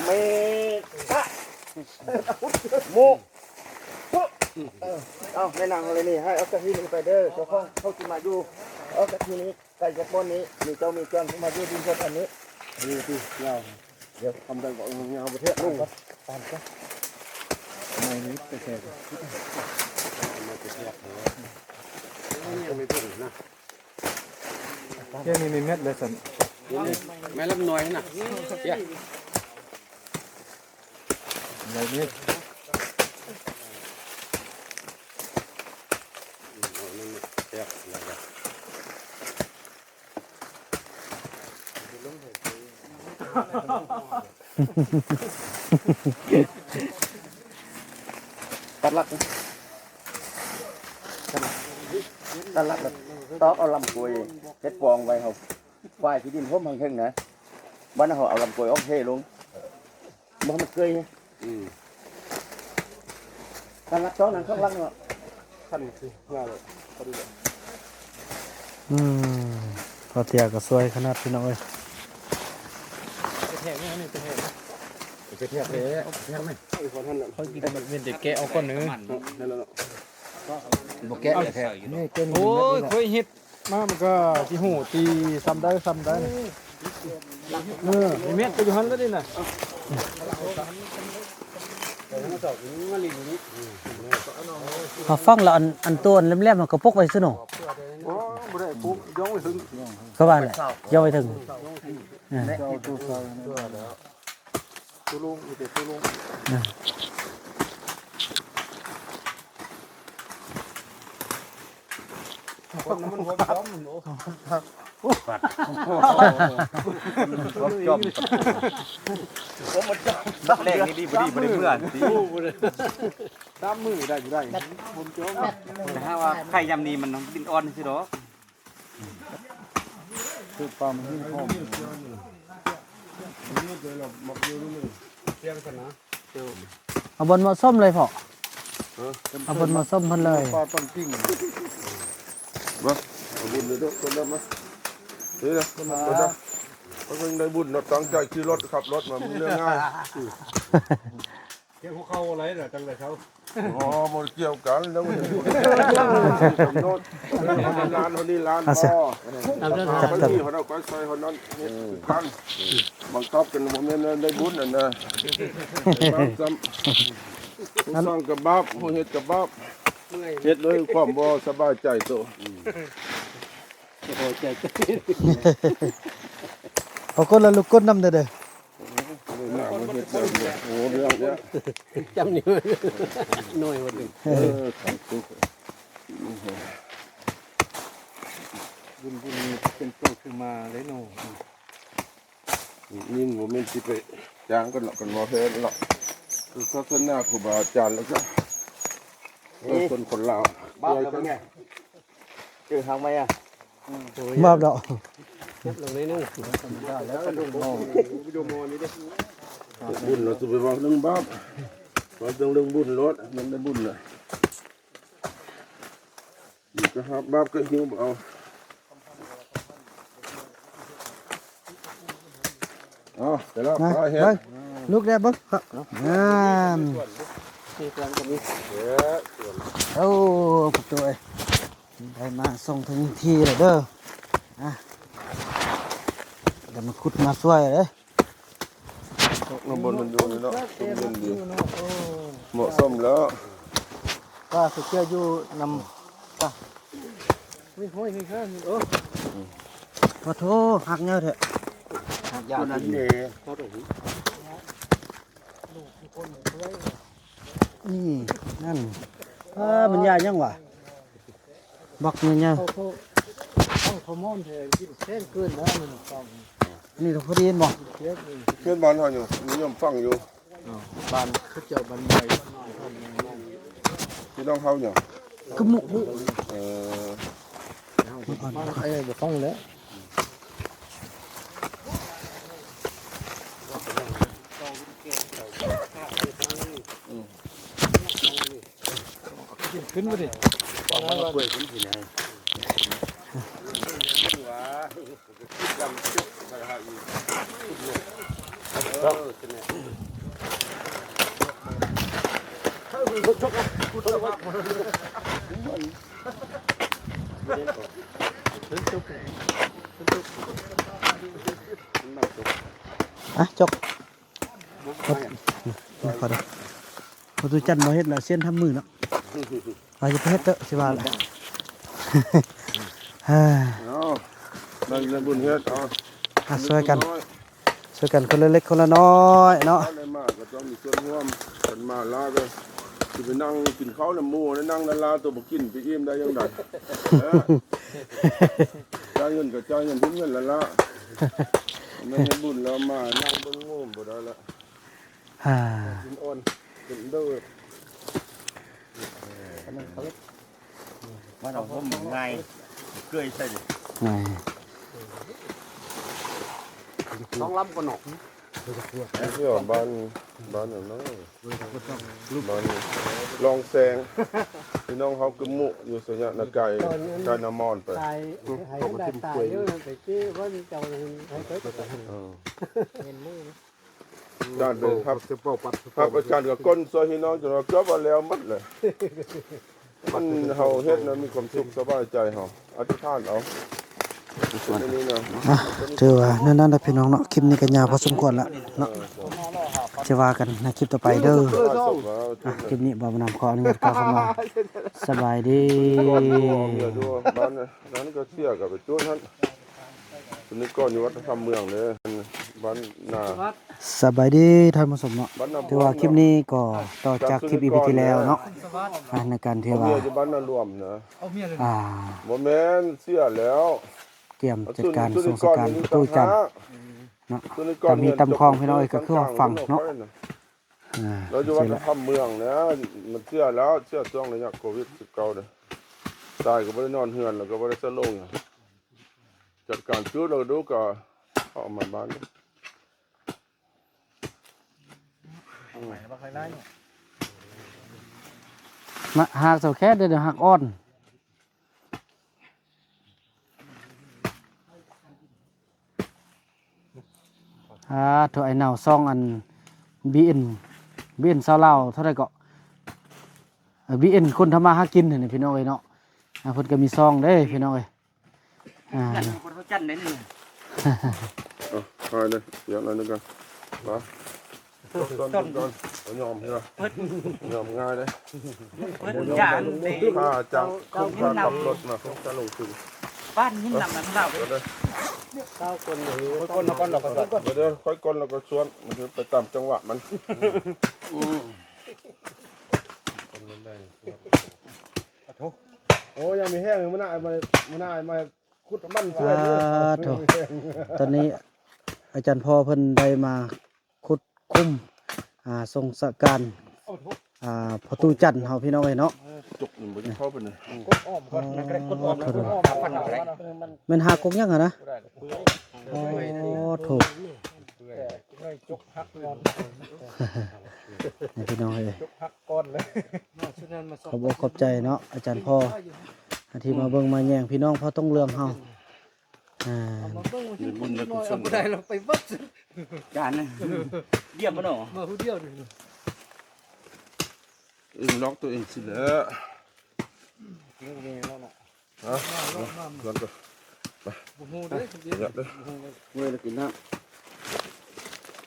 ເມຕະ ໂມ ເອີ ເອົາ ແມ່ນາງເຮົາເລີຍນີ້ ໃຫ້ເອົາກະທິນີ້ໄປເດີ ເຈົ້າຂອງເຮົາຊິມາຢູ່ ເອົາກະທິນີ້ ໄກ່ຈາກບ່ອນນີ້ ມີເຈົ້າມີເຈົ້າ ມາຢູ່ດິນເພິ່ນອັນນີ້ ນີ້ຕິຍາວ ດຽວທຳໄດ້ບໍ່ຍາວປະເທດ ຕາມກ່ອນ ຕາມກ່ອນ ໄມ້ນີ້ແທ້ໆ ໄມ້ແທ້ໆ ຍັງມີເພິ່ນນະ ແຄ່ນີ້ນີ້ແມັດເລີຍຊັ້ນ ແມ່ນລຳໜ່ວຍນະ ເຈົ້າ ໄມ້ນີ້ ຕັດລັດ ຕັດລັດ ຕອກເອົາລຳກວຍເຮັດປອງໄວ້ ເຮົາຝາຍທີ່ດິນຮົ່ມທາງເທິງນະ ບາດນັ້ນເຮົາເອົາລຳກວຍອອກເທລົງ ບໍ່ໃຫ້ມັນເປື່ອຍ ອືມ ການລັກຊອກນັ້ນຂ້າງຫຼັງເນາະ ຄັນຄືງາມເລີຍ ພໍດີເລີຍ ອືມ ພໍ່ເຕ້ຍກໍຊ່ວຍຂະໜາດ ພີ່ນ້ອງເອີຍ ໄປແທກນີ້ ໄປແທກນີ້ ໄປແທກແທ້ ໄປແທກນີ້ ຂ້ອຍກິນແມ່ນແຕ່ແກະເອົາກ່ອນເດີ ນັ້ນແຫຼະເນາະ ບໍ່ແກະແທ້ ນີ້ເປັນ ໂອ້ຍ ຂ້ອຍເຮັດ ມາມັນກໍຊິຮູ້ຕີຊ້ຳໃດຊ້ຳໃດ ເອີ ແມ່ນກໍຢູ່ຫັ້ນລະນີ້ນະ ເຮົາຝັງລະ ອັນ ອັນໂຕອັນແຫຼມໆ ເຮົາກໍປົກໄວ້ຊື່ເນາະ ບໍ່ໄດ້ປຸກ ຍ້ອງໄວ້ເຖິງ ກໍວ່າແຫຼະ ຍ້ອງໄວ້ເຖິງ ເອີ ໂຕລົງ ມີແຕ່ໂຕລົງ ຄົນມັນຫົວປ້ອມ ໂອ້ ໂອ້ ມັນແລກນີ້ດີບໍ່ດີ ບໍ່ໄດ້ເມືອຕິ ຕາມມືໄດ້ບໍ່ໄດ້ ຄົນຈ້ອມ ແຕ່ຫາວ່າໄຂ່ຍາມນີ້ມັນດິນອ່ອນຊື່ດອກ ຄືປາມະຫີນຫອມ ເອົາບ່ອນເໝາະສົມເລີຍພໍ່ ເອົາບ່ອນເໝາະສົມເພິ່ນເລີຍ ປາປັງປິງ ມາ ເອົາບຸນເດີ ຄົນລະມາ ນີ້ນະ ຄົນລະ ເພິ່ນໄດ້ບຸນເນາະ ຕັ້ງໃຈຂີ່ລົດຂັບລົດມາ ມັນເລື່ອງງ່າຍ ກ່ຽວຫົວເຂົ່າບໍ່ໄດ້ນະ ຈັ່ງໃດເຂົາ ອໍ ບໍ່ກ່ຽວກັນ ແລ້ວມັນກຳນົດ ເອີ ເຮົານັ້ນເຮົານີ້ລ້ານບໍ່ ຕາມສະຖານທີ່ເຮົາໄດ້ໄປໃສ່ເຮົານັ້ນ ເຮັດຄືກັນ ບັງຄັບກັນບໍ່ແມ່ນໄດ້ບຸນຫັ້ນນະ ບາບຊ້ຳ ຜູ້ສ້າງກໍບາບ ຜູ້ເຮັດກໍບາບ ເຮັດໂດຍຄວາມບໍ່ສະບາຍໃຈໂຕ ເອົາຄົນລະລູກກົດນຳເດີ ເອີ ມາເຮັດແບບນີ້ ໂອ້ ເລື່ອງເນີ້ຍ ຈຳນີ້ໜ່ວຍບໍ່ເຖິງ ເອີ ຂັນຕຸກ ບຸນ ບຸນນີ້ເປັນໂຕຄືມາເລີຍເນາະ ນີ້ບໍ່ແມ່ນຊິໄປຈ້າງກັນເນາະ ກັນບໍ່ແທ້ເນາະ ຄືສາສະໜາຄູບາອາຈານແລ້ວກໍ ເອີ ເອີ ຄົນ ຄົນລາວ ບາບແລ້ວເປັນໄງ? ເຈີຫາງໃໝ່ອະ ບາບດອກ ເກັບລົງໜ້ອຍໜຶ່ງ ບຸນລະຊິໄປເວົ້າເລື່ອງບາບ ເວົ້າແຕ່ເລື່ອງບຸນໂລດ ມັນໄດ້ບຸນລະ ມັນກໍຮັບບາບກໍຫິ້ວເອົາ ເອົາ ໄປລະ ໄປເຮັດ ລຸກແດ່ເບິ່ງ ງາມ ໂອ້ ປະຕູເອີຍ ໄດ້ມາສົ່ງເຖິງທີ່ແລ້ວເດີ ອ່ະ ດຽວມາຂຸດມາຊ່ວຍເດີ ເນາະ ບ່ອນມັນຢູ່ນີ້ເນາະ ຮົ່ມເຢັນດີ ເໝາະສົມແລ້ວ ປາສະເຈື່ອຢູ່ນຳ ປາ ໂອ້ຍ ໂອ້ຍ ໂອ້ຍ ໂອ້ຍ ໂອ້ ປະໂທ ຮັກຍາວແທ້ ຮັກຍາວ ນີ້ ນັ້ນ ເອີ ມັນຍາຫຍັງຫວາ? ບັກໃຫຍ່ໆ ເຂົາ ເຂົາ ເຂົາ ເຂົາມ່ອນແທ້ ກິນແພງເກີນນະ ມັນຕ້ອງ ອັນນີ້ກໍພໍດີແມ່ນບໍ່? ເຂດນີ້ ເຂດບ້ານເຮົາຢູ່ ນິຍົມຝັງຢູ່ ບ້ານເຂົາເຈົ້າບ້ານໃຫຍ່ ພີ່ນ້ອງເຮົາຫຍັງ ກະມຸ ເອີ ເຮົາ ເຮົາ ເອີ ບໍ່ຟັງແລ້ວ ອືມ. ຂຶ້ນມາດິ ອອກມາເປີດຂຶ້ນຊິນະ. ອ່ະ ຈົກ ຂໍໂທດ ປະຕູຈັນບໍ່ເຮັດລະ ຊຽນທຳມືເນາະ. ວ່າຈະໄປເຮັດເຕີ ຊິວ່າລະ ເອົາ ແບ່ງກັນບຸນເຮັດ ເອົາ ອ່ະ ຊ່ວຍກັນ ຊ່ວຍກັນຄົນລະເລັກຄົນລະນ້ອຍເນາະ. ໄດ້ມາກໍຕ້ອງມີສ່ວນຮ່ວມ ຄັນມາລາວກໍຊິໄປນັ່ງກິນເຂົ້ານຳໝູ່ ນັ່ງນຳລາວ ຕົວບໍ່ກິນໄປອີ່ມໄດ້ຈັ່ງໃດ? ເອີ ຈ່າຍເງິນກໍຈ່າຍເງິນ ເຮັດເງິນລະລະ ແມ່ນເຮັດບຸນແລ້ວມານັ່ງເບິ່ງໝູ່ບໍ່ໄດ້ລະ. ອ່າ ກິນອ່ອນ ກິນເດີ ອັນນັ້ນເຂົາເຮັດ ມາເອົາຫົວໝູ່ງ່າຍ ເກືອຍໃສ່ເດ້ ງ່າຍ ສອງລຳກໍນອກ ແລ້ວຢູ່ບ້ານ ບ້ານອັນນັ້ນ ບ້ານລອງແຊງ ພີ່ນ້ອງເຮົາກຶມມຸຢູ່ໄຊຍະນະໄກ ໄກນະມອນໄປ ຕາຍ ໃຫ້ໄດ້ຕາຍເດີ ໄປເຈ້ວ່າເຈົ້າໃຫ້ໄປ ເອີ ເຫັນມື້ ຈານໄປຮັບ ຮັບອາຈານກໍກົ້ນຊ່ວຍພີ່ນ້ອງ ຈົນວ່າເກືອບວ່າແລ້ວໝົດເລີຍ. ມັນ ເຮົາເຮັດແລ້ວມີຄວາມສຸກສະບາຍໃຈ ເຮົາອະທິຖານເອົາ ອັນນີ້ນະ. ອ່ະ ຖືວ່າແນວນັ້ນລະພີ່ນ້ອງເນາະ ຄລິບນີ້ກໍຍາວພໍສົມຄວນລະເນາະ ຈະວ່າກັນໃນຄລິບຕໍ່ໄປເດີ. ອ່ະ ຄລິບນີ້ບ່າວບຸນນຳຂໍອະນຸຍາດກ່າວຄຳວ່າ ສະບາຍດີ. ບ້ານນັ້ນກໍເສຍກັບໄປຈູນຫັ້ນ ເປັນນິກອນຢູ່ວັດທະນຳເມືອງເດ້ ບ້ານນາ. ສະບາຍດີທ່ານຜູ້ຊົມເນາະ ຖືວ່າຄລິບນີ້ກໍຕໍ່ຈາກຄລິບອີພີທີ່ແລ້ວເນາະ ອ່າ ໃນການທີ່ວ່າ ຢູ່ບ້ານນາລວມນະ ອ່າ ບໍ່ແມ່ນເສຍແລ້ວ ກຽມຈັດການສົ່ງສະການປະຕູຈັນເນາະ ກໍມີຕຳຂອງພີ່ນ້ອງເອີຍ ກໍຄືວ່າຝັງເນາະ ອ່າ ລາວຢູ່ວັດທະນຳເມືອງນະ ມັນເສຍແລ້ວ ເສຍຊ່ວງໄລຍະໂຄວິດສິບເກົ້າເດ້ ຕາຍກໍບໍ່ໄດ້ນອນເຮືອນ ແລ້ວກໍບໍ່ໄດ້ສະໂລງ ຈັດການຈຸດແລ້ວກໍດູກໍເອົາມາບ້ານ ມາຫາກເສົາແຄດເດີ ຫາກອ່ອນ. ອ່າ ໂຖ ໄອ້ເນົ່າ ຊ່ອງອັນ ບີເອັນ ບີເອັນຊາວລາວ ເທົ່າໃດເກາະ ເອີ ບີເອັນ ຄົນທຳມາຫາກິນຫັ້ນນະ ພີ່ນ້ອງເອີຍເນາະ ອ່າ ເພິ່ນກໍມີຊ່ອງເດ້ ພີ່ນ້ອງເອີຍ. ອ່າ ນັ້ນບໍ່ທັນຈັນໄດ້ນີ້ ເອົາ ຖ່າຍເດີ ຢາກໜ້ອຍໜຶ່ງກ່ອນ ມາ ຕົ້ນ ຕົ້ນກ່ອນ ບໍ່ຍອມເທື່ອ ເພິ່ນ ຍອມງ່າຍເດ້ ເພິ່ນຢານເດ້ ຂ້າຈ້າງ ເຈົ້າ ຂ້າຂັບລົດມາ ຂ້າລົງທຶນ ບ້ານຫີນນຳນຳລາວເດ້ ເອົາເດີ ເອົາກ່ອນ ເອົາກ່ອນ ເອົາກ່ອນ ເອົາກ່ອນ ເດີ ເດີ ຄ່ອຍກ່ອນແລ້ວກໍຊວນ ມັນຄືໄປຕາມຈັງຫວະມັນ ອືມ ໂອ້ ຍັງມີແຮງຢູ່ ມື້ໜ້າມາ ມື້ໜ້າມາ ຂຸດມັນຊ່ວຍ ອ່າ ໂຖ ຕອນນີ້ອາຈານພໍ່ເພິ່ນໄດ້ມາຂຸດຂຸມ ອ່າ ສົ່ງສະການ ອ່າ ພໍ່ຕູ້ຈັນເຮົາ ພີ່ນ້ອງເອີຍເນາະ ຈົກມັນບໍ່ໄດ້ເຂົ້າໄປນະ ກົດອ້ອມກ່ອນ ນັ້ນກໍໄດ້ ກົດອ້ອມ ກົດອ້ອມ ແມ່ນຫາກົກຫຍັງຫັ້ນນະ ໂອ້ ໂຖ ຈົກຫັກກ່ອນ ນີ້ພີ່ນ້ອງເອີຍ ຈົກຫັກກ່ອນເລີຍ ຂອບອົກຂອບໃຈເນາະ ອາຈານພໍ່ ທີ່ມາເບິ່ງມາແຍງ ພີ່ນ້ອງພໍ່ຕົງເລື່ອງເຮົາ ອ່າ ເອົາມາເບິ່ງວ່າ ມີບຸນແລ້ວກຸສົນ ເອົາບໍ່ໄດ້ ເອົາໄປເບິດ ຈານນະ ດຽມບໍ່ເນາະ ມາຜູ້ດຽວນີ້ ເອີ ລັອກຕົວເອງຊິແຫຼະ ກິນກໍມີແລ້ວເນາະ ຮະ ເພື່ອນກໍ ໄປ ບໍ່ຮູ້ເດ້ ບໍ່ຮູ້ເດ້ ເມື່ອຍແລ້ວກິນນ້ຳ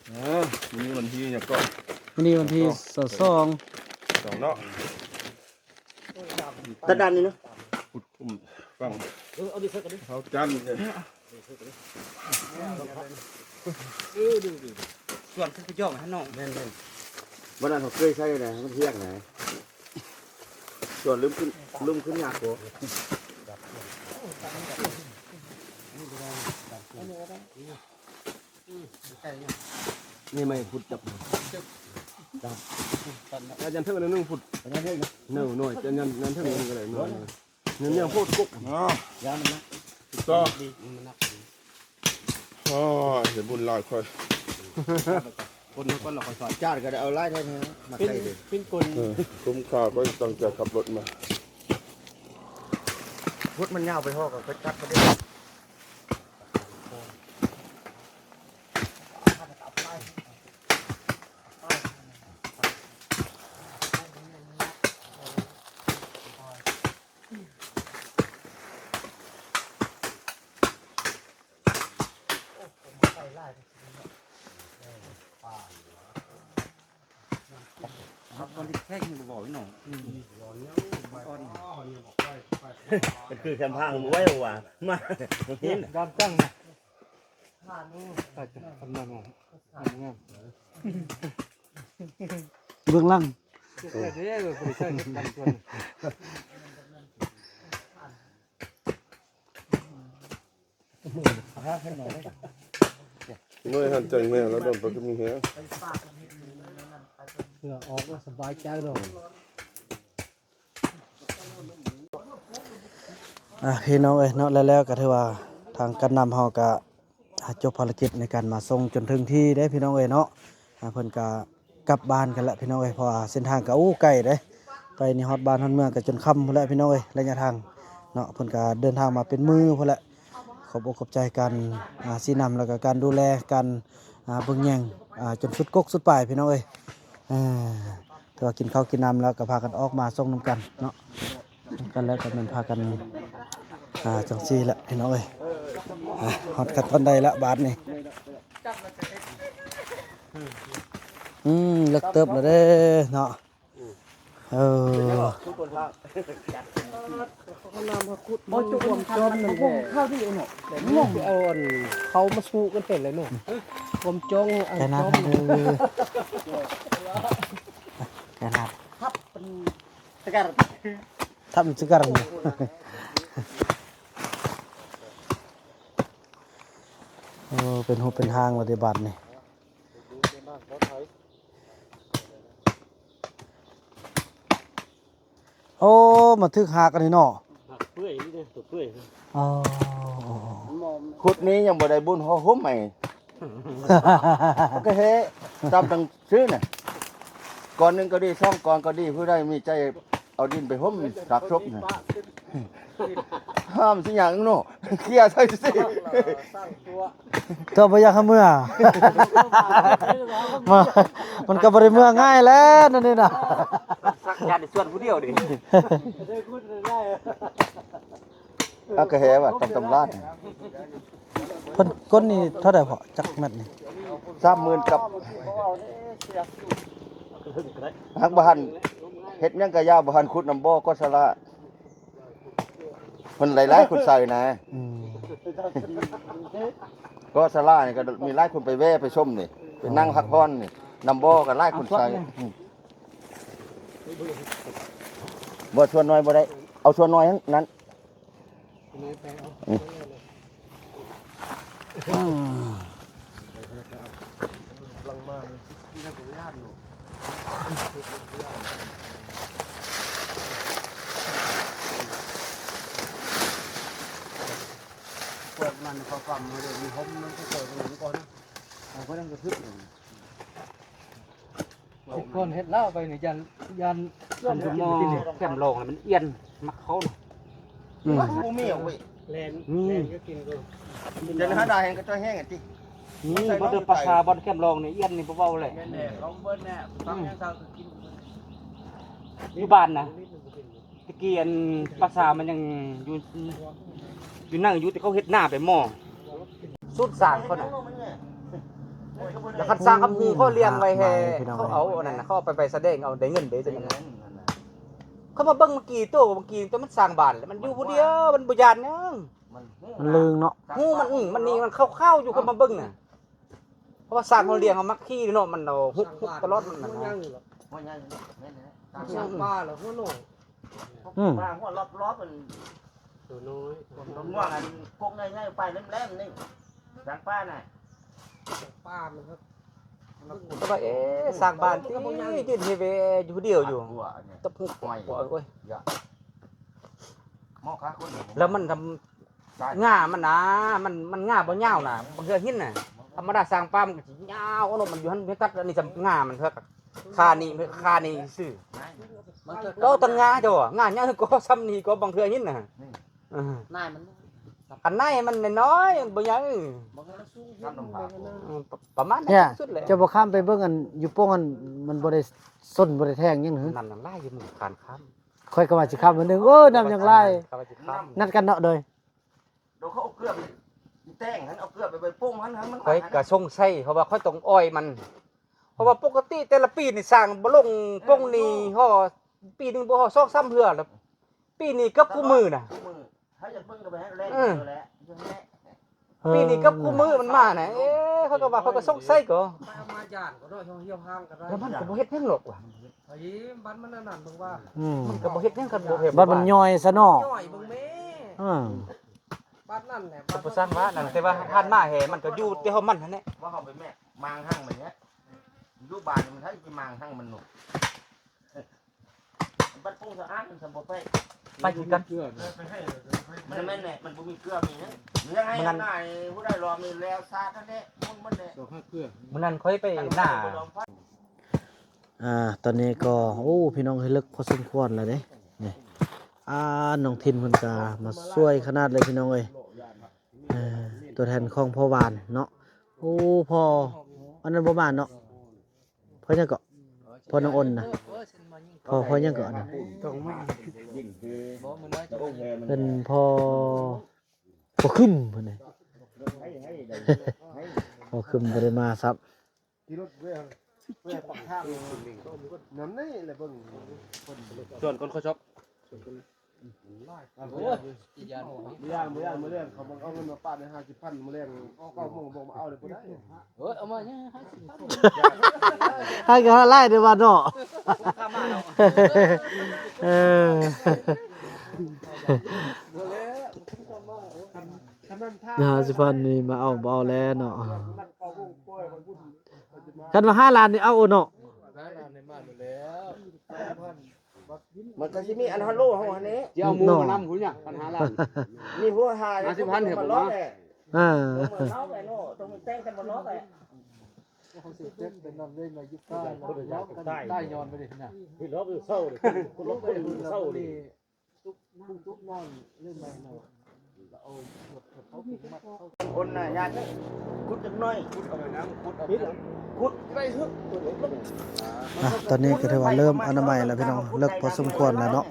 ເອີ ມື້ນີ້ວັນທີຫຍັງເກາະ ມື້ນີ້ວັນທີຊາວສອງ ສອງເນາະ ຕັດດ້ານນີ້ເນາະ ຂຸດຂຸມຝັງ ເອີ ເອົາດິ ເອົາຈັນເດ້ ເອີ ເອີ ເອີ ສວນຂຶ້ນໄປຢອກຫັ້ນເນາະ ແມ່ນໆ ວັນນັ້ນເຮົາເຄີຍໃຊ້ນະ ມັນຮຽກນະ ສວນລືມຂຶ້ນ ລືມຂຶ້ນຍາກໂກ ນີ້ໄມ້ຂຸດຈັບ ອັນຍັນເທິງອັນໜຶ່ງພຸດ ອັນຍັນເທິງໜຶ່ງໜ້ອຍ ອັນຍັນ ອັນເທິງໜຶ່ງກໍໄດ້ໜ້ອຍ ແນວໂພດກົກ ອ່າ ຢ່າມັນໜັກ ຕໍ່ ມັນໜັກ ໂອ້ຍ ເຮັດບຸນຫຼາຍຂ້ອຍ ຄົນ ຄົນລະຂ້ອຍສອນ ຈານກໍໄດ້ເອົາຫຼາຍແທ້ໆ ມາໃສ່ເດ້ ເປັນຄົນ ເອີ ຄຸ້ມຄ່າ ຂ້ອຍຕັ້ງໃຈຂັບລົດມາ ພຸດມັນຍາວໄປຮອກກໍຈັດເຂົາເດ້. ມັນຄືແຄມທາງໄວ້ວ່າ ມາເຫັນ ດອນຈັງນະ ກຳລັງງາມ ເບື້ອງຫຼັງ ເອີ ບໍ່ໄດ້ໃຊ້ກັນສ່ວນ ເມື່ອຍຫັນຈັງແມ່ນລະ ໂດນປະກະມີແຮງ ເພື່ອອອກລະສະບາຍໃຈດອກ. ອ່າ ພີ່ນ້ອງເອີຍເນາະ ແລ້ວ ແລ້ວກໍຖືວ່າທາງການນຳເຮົາກໍ ອ່າ ຈົບພາລະກິດໃນການມາສົ່ງຈົນເຖິງທີ່ເດ້ ພີ່ນ້ອງເອີຍເນາະ. ອ່າ ເພິ່ນກໍ ກັບບ້ານກັນລະພີ່ນ້ອງເອີຍ ເພາະວ່າເສັ້ນທາງກໍ ໂອ້ ໄກເດ້ ໄປນີ້ຮອດບ້ານຮອດເມືອງກໍຈົນຄ່ຳພຸ້ນແຫຼະພີ່ນ້ອງເອີຍ ໄລຍະທາງເນາະ. ເພິ່ນກໍເດີນທາງມາເປັນມື້ພຸ້ນແຫຼະ. ຂອບອົກຂອບໃຈການ ອ່າ ຊີ້ນຳ ແລ້ວກໍການດູແລ ການ ອ່າ ເບິ່ງແຍງ ອ່າ ຈົນສຸດກົກສຸດປາຍພີ່ນ້ອງເອີຍ. ເອີ ແຕ່ວ່າກິນເຂົ້າກິນນ້ຳແລ້ວກໍພາກັນອອກມາສົ່ງນຳກັນເນາະ. ກັນແລ້ວກໍແມ່ນພາກັນ ອ່າ ຈັ່ງຊີ້ແຫຼະພີ່ນ້ອງເອີຍ. ອ່າ ຮອດຂັ້ນຕອນໃດລະບາດນີ້? ອືມ ເລິກເຕີບແລ້ວເດ້ເນາະ. ເອີ ເອົານ້ຳມາຂຸດ ບໍ່ຈຸກ ຄວາມຈອມນັ້ນແຫຼະ ເອົາອັນ ເຂົາມາສູ້ກັນເປັນແລ້ວເນາະ. ຄວາມຈອງ ອັນ ແກນາດ ຈອມ ເດີ ແກນາດ ທັບເປັນ ສະກັດ ທຳສະກັດ. ໂອ້ ເປັນຮູບເປັນຮ່າງແລ້ວເດ້ບາດນີ້. ໂອ້ ມາຖືກຫັກອັນນີ້ເນາະ ຫັກເປື່ອຍນີ້ເດ້ ຕົວເປື່ອຍ. ອໍ ຂຸດນີ້ຍັງບໍ່ໄດ້ບຸນຫໍ່ຫົ່ມໃໝ່ ກໍເຮຕາມຕັ້ງ ຊື້ນະ ກ່ອນໜຶ່ງກໍດີ ສອງກ່ອນກໍດີ ຜູ້ໃດມີໃຈເອົາດິນໄປຫົ່ມຊາກສົບນະ ຫ້າມຊິຫຍັງເນາະ ເຄຍໃສ່ຊື່ໆ. ເຈົ້າບໍ່ຢາກໃຫ້ເມືອ ມາ ມັນກໍບໍ່ໄດ້ເມືອງ່າຍແຫຼະ ນັ້ນນີ້ນະ ສັກຢານໃນສວນຜູ້ດຽວນີ້. ເອົາກະແຫວ່າຕຳຕຳລາດ ເພິ່ນກົ້ນນີ້ເທົ່າໃດພໍ່ ຈັກແມັດນີ້? ສາມໝື່ນກັບ ຫາກບໍ່ທັນເຮັດຫຍັງກະຢ່າ ບໍ່ທັນຂຸດນຳບໍ່ກໍສະຫຼະ ເພິ່ນຫຼາຍໆຄົນໃສ່ນະ. ອືມ ກໍສະຫຼະນີ້ກໍມີຫຼາຍຄົນໄປແວ່ໄປຊົມນີ້ ໄປນັ່ງພັກຜ່ອນນີ້ ນຳບໍ່ກໍຫຼາຍຄົນໃສ່. ອືມ ບໍ່ ສ່ວນນ້ອຍບໍ່ໄດ້ ເອົາສ່ວນນ້ອຍນັ້ນ. ອືມ ເປີດມັນເຂົ້າຝັ່ງມາເລີຍ ມີຫົມມັນກໍເກີດມັນກ່ອນນະ ເອົາໄປນັ້ນກໍຖືກ. ຊິກ່ອນເຮັດລາວໄປນີ້ ຢ້ານ ຢ້ານ ຄັນຢູ່ໝໍ້ແຄມລອງລະມັນອຽນ ມັກເຂົ້ານະ. ອືມ ບໍ່ມີເອົາເວີຍ ແລ່ນ ແລ່ນກໍກິນກໍ ຈະຫາໄດ້ແຮງກໍຈອຍແຮງຫັ້ນຕິ. ນີ້ ບໍ່ເດີ ປາສາບ່ອນແຄມລອງນີ້ ອຽນນີ້ບໍ່ເວົ້າແຫຼະ. ແມ່ນແຫຼະ ລອງເບິ່ງແນ່ ອືມ ຢູ່ບ້ານນະ ຕະກີ້ອັນປາສາມັນຍັງຢູ່ ຢູ່ນັ້ນຢູ່ ແຕ່ເຂົາເຮັດນາໄປໝໍ້ ສູນສ້າງເຂົານະ. ແລ້ວຄັນສ້າງຄຳຮູ້ເຂົາລ້ຽງໄວ້ແຮ່ ພີ່ນ້ອງ ເຂົາເອົາອັນນັ້ນນະ ເຂົາເອົາໄປ ໄປສະແດງເອົາໄດ້ເງິນເດ້ ຕົວນັ້ນນະ. ເຂົາມາເບິ່ງເມື່ອກີ້ໂຕ ເມື່ອກີ້ໂຕມັນສ້າງບ້ານ ແລ້ວມັນຢູ່ຜູ້ດຽວ ມັນບໍ່ຢ້ານຫຍັງ ມັນລຶ່ງເນາະ ຮູ້ມັນ ອື ມັນນີ້ມັນຂາວໆຢູ່ ເຂົາມາເບິ່ງນະ. ເພາະວ່າຊ້າງເຮົາລ້ຽງ ເຮົາມັກຂີ່ເນາະ ມັນເອົາຮຸກ ຮຸກຕະຫຼອດ ມັນນະ ຫົວໃຫຍ່ ຫົວໃຫຍ່ ແມ່ນແຫຼະ ຊ້າງປ່າລະຫົວໂນ ອືມ ປ່າຫົວລອບໆ ມັນ ຕົວນ້ອຍ ຕົວງ່ວງ ອັນກົກໃຫຍ່ໆ ປາຍແຫຼມໆ ນີ້ ຊ້າງປ່ານະ ຊ້າງປ່າມັນ ແຕ່ວ່າ ເອ ສ້າງບ້ານຕິ ຢືນເຮເວຢູ່ຜູ້ດຽວຢູ່ ຕັບຫຸກ ໂອ້ຍ ແລ້ວມັນທຳ ງ່າມັນນະ ມັນ ມັນງ່າບໍ່ຍາວນະ ບາງເທື່ອຫີນນະ ທຳມະດາຊ້າງປ່າມັນກໍຊິຍາວເນາະ ມັນຢູ່ຫັ້ນ ແມ່ນຕັດອັນນີ້ຊຳງ່າມັນເທື່ອ ຄານີ້ ຄານີ້ຊື່ ກໍຕັ້ງງ່າເຈົ້າ ງ່າຍາວກໍຊ່ຳນີ້ ກໍບາງເທື່ອຫີນນະ ນີ້ ເອີ ນາຍມັນ ຄັນນາຍມັນນ້ອຍໆ ມັນບໍ່ໃຫຍ່ ມັນກໍສູງຂຶ້ນ ເອີ ປະ ປະມານນັ້ນ ສຸດແຫຼະ. ເຈົ້າບໍ່ຂ້າມໄປເບິ່ງອັນຢູ່ໂປ່ງອັນ ມັນບໍ່ໄດ້ສົນບໍ່ໄດ້ແທງຫຍັງຫື? ນ້ຳຍັງຫຼາຍຢູ່ ມັນຄານຂ້າມ. ຂ້ອຍກໍວ່າຊິຂ້າມມື້ໜຶ່ງ ໂອ້ ນ້ຳຍັງຫຼາຍ ຂ້ອຍວ່າຊິຂ້າມ ນັດກັນເນາະ ໂດຍ ໂດຍ ເຂົາເອົາເກືອກແຕ່ງຫັ້ນ ເອົາເກືອກໄປ ໄປໂປ່ງຫັ້ນ ໃຫ້ມັນ ຂ້ອຍກໍສົງໄສ ເພາະວ່າຂ້ອຍຕ້ອງອ້ອຍມັນ ເພາະວ່າປົກກະຕິແຕ່ລະປີນີ້ສ້າງບໍ່ລົງ ເອີ ປົງນີ້ ເອີ ຫໍ່ ປີໜຶ່ງບໍ່ຫໍ່ສອງສາມເທື່ອລະ ປີນີ້ເກືອບຄູ່ມື້ນະ ເຮົາຢາກເບິ່ງກໍໄປໃຫ້ແລງ ເອີ ແຫຼະ ເອີ ປີນີ້ເກືອບຄູ່ມື້ມັນມານະ ເອີ ເຂົາກໍວ່າ ເຂົາກໍສົງໄສກໍ ໄປເອົາມາຢ້ານກໍໄດ້ ເຮົາຫ່ຽວຫ່າງກໍໄດ້ ແລ້ວມັນກໍບໍ່ເຮັດຫຍັງຫຼອກວ່າ ໄອ້ບັດມັນອັນນັ້ນເບິ່ງວ່າ ອືມ ມັນກໍບໍ່ເຮັດຫຍັງ ຄັນບໍ່ເຮັດ ບັດມັນຍ່ອຍຊະເນາະ ຍ່ອຍເບິ່ງແມ່ ເອີ ບັດນັ້ນແຫຼະ ກໍບໍ່ຊ່າງວ່ານັ້ນ ແຕ່ວ່າຜ່ານມາແຮ່ ມັນກໍຢູ່ແຕ່ຂອງມັນຫັ້ນແຫຼະ ວ່າເຮົາໄປແມ່ມາງຮັ່ງມັນແຫຼະ ຢູ່ບ້ານມັນໃຫ້ໄປມາງຮັ່ງມັນໂນ ບັດປຸງສະອາດມັນສຳບໍ່ໄປ ໄປຄືກັນ ມັນແມ່ນແຫຼະ ມັນບໍ່ມີເກືອມີຫຍັງ ມັນນັ້ນ ຜູ້ໃດລອມນີ້ແລ້ວຊາດຫັ້ນແຫຼະ ໝຸນມັນແຫຼະ ມື້ນັ້ນຂ້ອຍໄປໜ້າ ອ່າ ຕອນນີ້ກໍ ໂອ້ ພີ່ນ້ອງເອີຍ ເລິກພໍສົມຄວນແລ້ວເດ້ ນີ້ ອ່າ ນ້ອງທິນເພິ່ນກໍມາຊ່ວຍຂະໜາດເລີຍ ພີ່ນ້ອງເອີຍ ເອີ ຕົວແທນຂອງພໍ່ຫວານເນາະ ໂອ້ ພໍ່ ອັນນັ້ນບໍ່ມາເນາະ ພໍ່ຫຍັງເກາະ ພໍ່ນ້ອງອົນນະ ພໍ່ ພໍ່ຫຍັງເກາະອັນນັ້ນ ເປັນພໍ່ ພໍ່ຄຶມເພິ່ນນີ້ ພໍ່ຄຶມບໍ່ໄດ້ມາຊ້ຳ ຂີ່ລົດແວ່ ແວ່ປາກທາງ ນຳນີ້ແຫຼະເບິ່ງ ຊວນຄົນເຂົາຊອບ ໂອ້ຍ ບໍ່ຢ້ານ ບໍ່ຢ້ານ ມື້ແລງເຂົາບັກເອົາເງິນມາປະໃຫ້ຫ້າສິບພັນ ມື້ແລງເກົ້າໂມງບອກມາເອົາເລີຍບໍ່ໄດ້ ເອີ ເອົາມາຫ້າສິບພັນ ໃຫ້ກໍຫຼາຍເດ້ວ່າເນາະ ເອີ ຫ້າສິບພັນນີ້ມາເອົາບໍ່ເອົາແລ້ວເນາະ ຄັນວ່າຫ້າລ້ານນີ້ເອົາເນາະ ຫ້າລ້ານນີ້ມາແລ້ວ ມັນກໍຊິມີອັນຮາໂລເຮົາຫັ້ນແຫຼະ ຊິເອົາໝູ່ມານຳພຸ້ນຫຍັງ ພັນຫ້າລ້ານ ມີຫົວຫ້າສິບພັນເຫັນບໍ່ ເອີ ເອົາໄປເນາະ ຕ້ອງແຕ່ງກັນບໍ່ເນາະ ເຮົາຊິເຈັບເປັນນຳເລີຍມາຢູ່ໃຕ້ ໃຕ້ຍ້ອນໄປເດ້ນະ ເຮົາເຊົາເດ້ ຄົນເຮົາເຊົາເດ້ ຄົນນະຍາດ ຂຸດຈັກໜ້ອຍ ຂຸດເອົາໄວ້ນຳ ຂຸດເອົາ ຂຸດໄດ້ເຫືອ ອ່ະ ຕອນນີ້ກໍຖືວ່າເລີ່ມອະນາໄມແລ້ວພີ່ນ້ອງ ເລິກພໍສົມຄວນແລ້ວເນາະ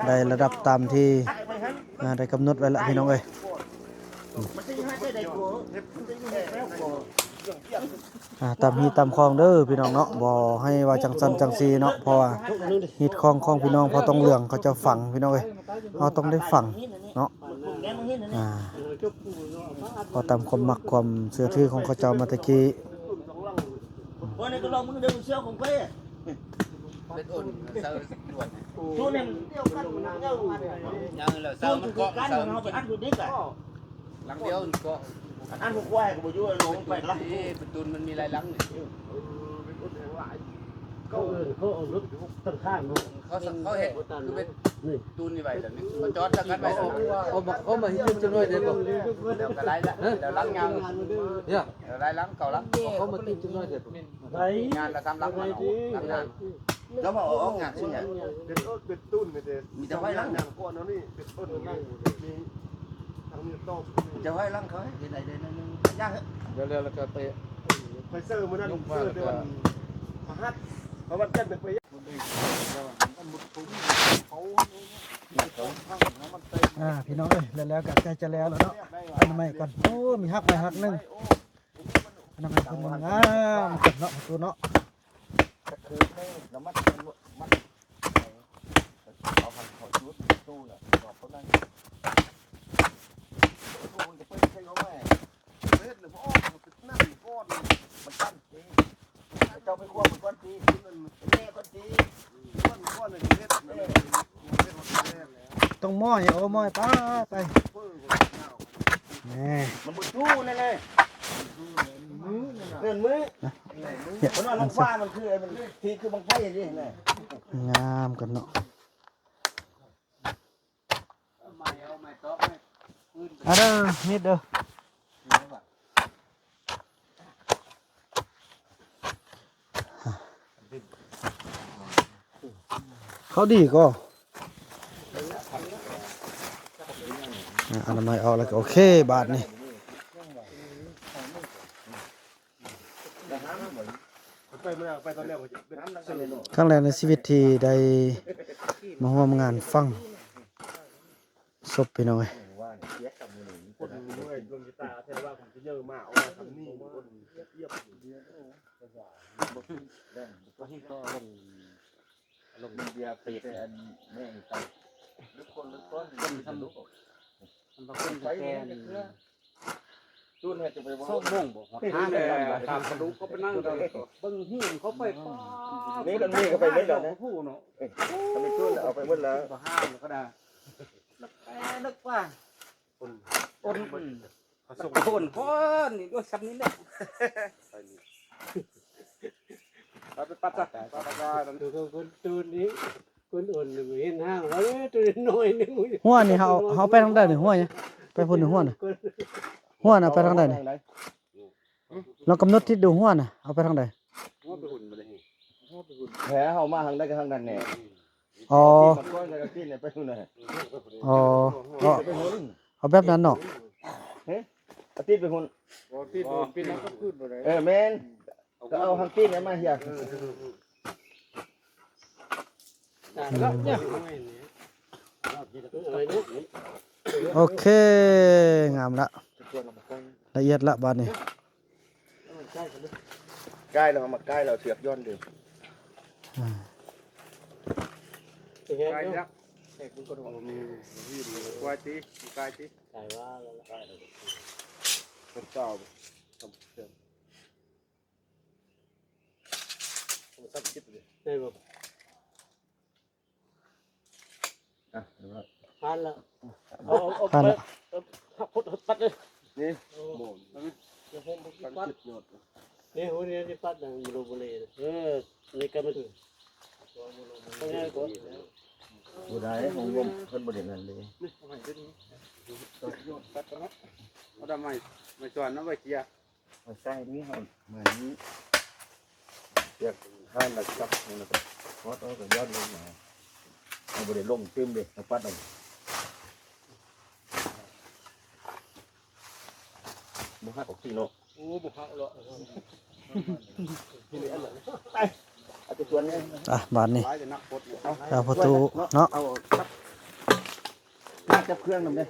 ໄດ້ລະດັບຕາມທີ່ ອ່າ ໄດ້ກຳນົດໄວ້ລະພີ່ນ້ອງເອີຍ ອ່າ ຕາມຮີດຕາມຄອງເດີພີ່ນ້ອງເນາະ ບໍ່ໃຫ້ວ່າຈັ່ງຊັ້ນຈັ່ງຊີ້ເນາະ ເພາະວ່າຮີດຄອງຂອງພີ່ນ້ອງເຜົ່າຕອງເຫຼືອງເຂົາເຈົ້າຝັງພີ່ນ້ອງເອີຍ ເຮົາຕ້ອງໄດ້ຝັງເນາະ ອ່າ ເພາະຕາມຄວາມມັກຄວາມເຊື່ອຖືຂອງເຂົາເຈົ້າມາແຕ່ກີ້ ເປັນໂອນເຊົາດ່ວນ ໂຕນີ້ມັນດຽວກັນ ຍັງແລ້ວເຊົາມັນເກາະ ເຊົາມັນກິນ ຫຼັງດຽວກໍ ອັນຫົວຄວາຍກໍບໍ່ຢູ່ ລົງໄປຫຼັງ ເອີ ປະຕູນມັນມີຫຼາຍຫຼັງນີ້ ເອີ ເຂົາເອີ້ນ ເຂົາເອົາລົດຕັ້ງຂ້າງເນາະ ເຂົາ ເຂົາເຮັດຄືເປັນຕູນນີ້ໄວ້ແລ້ວນີ້ ເຂົາຈອດກັນໄວ້ ເອົາມາ ເອົາມາໃຫ້ຕື່ມຈັກໜ້ອຍໄດ້ບໍ່ ແລ້ວກໍຫຼາຍລະ ແລ້ວຫຼັງຍາວ ເອີ ແລ້ວຫຼາຍຫຼັງ ເກົ້າຫຼັງ ເອົາມາຕື່ມຈັກໜ້ອຍໄດ້ບໍ່ ງານລະສາມຫຼັງ ເອົາຫຼັງນານ ເຈົ້າວ່າເອົາອອກຍາກຊິຫຍັງ ເປັນຕົ້ນເປັນຕູນ ມີແຕ່ໄວ້ຫຼັງ ຍາມກ່ອນເຮົານີ້ເປັນຕົ້ນ ມີທາງນີ້ຕອບ ເຈົ້າໄວ້ຫຼັງເຂົາເຮັດໄດ້ ໄດ້ໜ້ອຍໜຶ່ງ ຢາກເຮັດ ແລ້ວ ແລ້ວກໍໄປ ໄປເຊີມື້ນັ້ນ ເຊີແຕ່ວັນພະຫັດ ເພາະວັນຈັນໄປ ອ່າ ພີ່ນ້ອງເອີຍ ແລ້ວ ແລ້ວກໍໃກ້ຈະແລ້ວແລ້ວເນາະ ອະນາໄມກ່ອນ ໂອ້ ມີຮັກໄມ້ຮັກໜຶ່ງ ອະນາໄມເພິ່ນງາມເນາະ ປະຕູເນາະ ກະຄືໃນນ້ຳມັນມັນ ມັນ ເອົາຫັ້ນເຂົາຈຸດຕູ້ນະ ບອກເຂົານັ້ນ ຕູ້ມັນຈະເປີດໃສ່ເຂົາໄວ້ ເຮັດແລ້ວບໍ່ອອກ ມັນເປັນນັ້ນກ່ອນ ມັນຕັນຕິ ເຈົ້າໄປຄວບມັນກ່ອນຕິ ມັນແມ່ກ່ອນຕິ ຄວບມັນກ່ອນ ເຮັດ ເຮັດ ຕ້ອງໝໍ້ ໂອ້ ໝໍ້ ໄປ ໄປ ແນ່ ມັນບໍ່ຈູ້ແນ່ໆ ເງິນມື້ ເພິ່ນວ່າລອງຄວ້າມັນຄືໄອ້ມັນທີ່ຄືບັ້ງໄຟນີ້ນະ ງາມກັນເນາະ ເອົາໄມ້ຕອກໄມ້ ເອົາເດີ ມີດເດີ. ເຂົາດີກໍ ເ ອະນາໄມອອກແລ້ວກໍໂອເຄບາດນີ້. ຄັ້ງແລກໃນຊີວິດທີ່ໄດ້ມາຮ່ວມງານຝັງສົບ ພີ່ນ້ອງເອີຍ. ມັນບໍ່ຂຶ້ນແຕ່ ຈູນໃຫ້ຈະໄປເວົ້າ ສອງໂມງບໍ່ຮອດ ຫ້າໂມງ ຕາມກະດູກກໍໄປນັ່ງເບິ່ງເຮືອນເຂົາໄປ ນີ້ກໍມີກໍໄປເບິ່ງແລ້ວນະ ຜູ້ເນາະ ເອີ ຖ້າໄປຈູນເອົາໄປໝົດແລ້ວ ບໍ່ຫ້າມກໍໄດ້ ແຕ່ເລິກວ່າ ຄົນ ຄົນ ຄົນ ຄົນ ນີ້ດ້ວຍ ຊ່ຳນີ້ແຫຼະ ໄປນີ້ ໄປ ໄປປັດຊະ ໄປ ໄປ ໄປ ໂຕ ໂຕ ໂຕນີ້ ຄົນອ່ອນເຫັນຮ່າງວ່າ ເອີ ໂຕນ້ອຍໜຶ່ງ ຫົວນີ້ເຮົາ ເຮົາໄປທາງໃດນີ້ ຫົວນີ້ ໄປພຸ້ນນີ້ ຫົວນີ້ ຫົວນະໄປທາງໃດນີ້ ລອງກຳນົດທິດດູ ຫົວນະເອົາໄປທາງໃດ ຫົວໄປຫຸ່ນບໍ່ໄດ້ ຫົວໄປຫຸ່ນ ແທ້ເຮົາມາທາງໃດກໍທາງນັ້ນແນ່ ອໍ ທີ່ມັນກ້ອນກັນກິນໄປຫຸ່ນນະ ອໍ ເອົາ ເອົາແບບນັ້ນເນາະ ເອີ ອາທິດໄປຫຸ່ນ ບໍ່ຕິດ ບໍ່ຕິດ ມັນກໍຂຶ້ນບໍ່ໄດ້ ເອີ ແມ່ນ ກໍເອົາຫາງຕີນມາເຮຍ ໂອເຄ ງາມລະ ລະອຽດລະບາດນີ້ ກ້າຍແລ້ວ ເອົາມາກ້າຍແລ້ວເຊືອກຢ່ອນເດີ ອາ ກ້າຍລະ ແທກມັນກໍບໍ່ມີ ມີກວ່າຕິ ກ້າຍຕິ ໃສ່ວ່າແລ້ວ ເຈົ້າ ໄດ້ບໍ່? ອ່ະ ຜ່ານລະ ເອົາ ເອົາ ເອົາ ຜ່ານລະ ເອົາ ເອົາ ປັດເລີຍ ນີ້ ໂອ້ ໂມນ ນີ້ ຫົວນີ້ຊິປັດ ນີ້ ຫົວນີ້ຊິປັດນະ ໂມໂລໂມເລ ເອີ ນີ້ກໍມັນ ບໍ່ໄດ້ ຂອງຜົມເພິ່ນບໍ່ໄດ້ນັ້ນເດ້ ນີ້ ເອົາໃຫ້ເພິ່ນ ຕັດເນາະ ເອົາດອກໄມ້ ໄມ້ສວນເອົາໄວ້ເກຍ ມາໃສ່ນີ້ເຮົາມານີ້ ຢາກທານລະຈັບຫັ້ນນະ ຮອດເອົາກໍຢອດລົງມາ ເຮົາບໍ່ໄດ້ລົງຕື່ມເດ້ ເຮົາປັດເອົາ ບໍ່ຫັກອອກຕິເນາະ ໂອ້ ບໍ່ຫັກເນາະ ໄປ ເອົາແຕ່ສ່ວນນີ້ ອ່ະ ບາດນີ້ ຫຼາຍແຕ່ນັກກົດນີ້ ເອົາ ເອົາປະຕູເນາະ ເອົາ ມາຈັບເຄື່ອງນຳເດ້.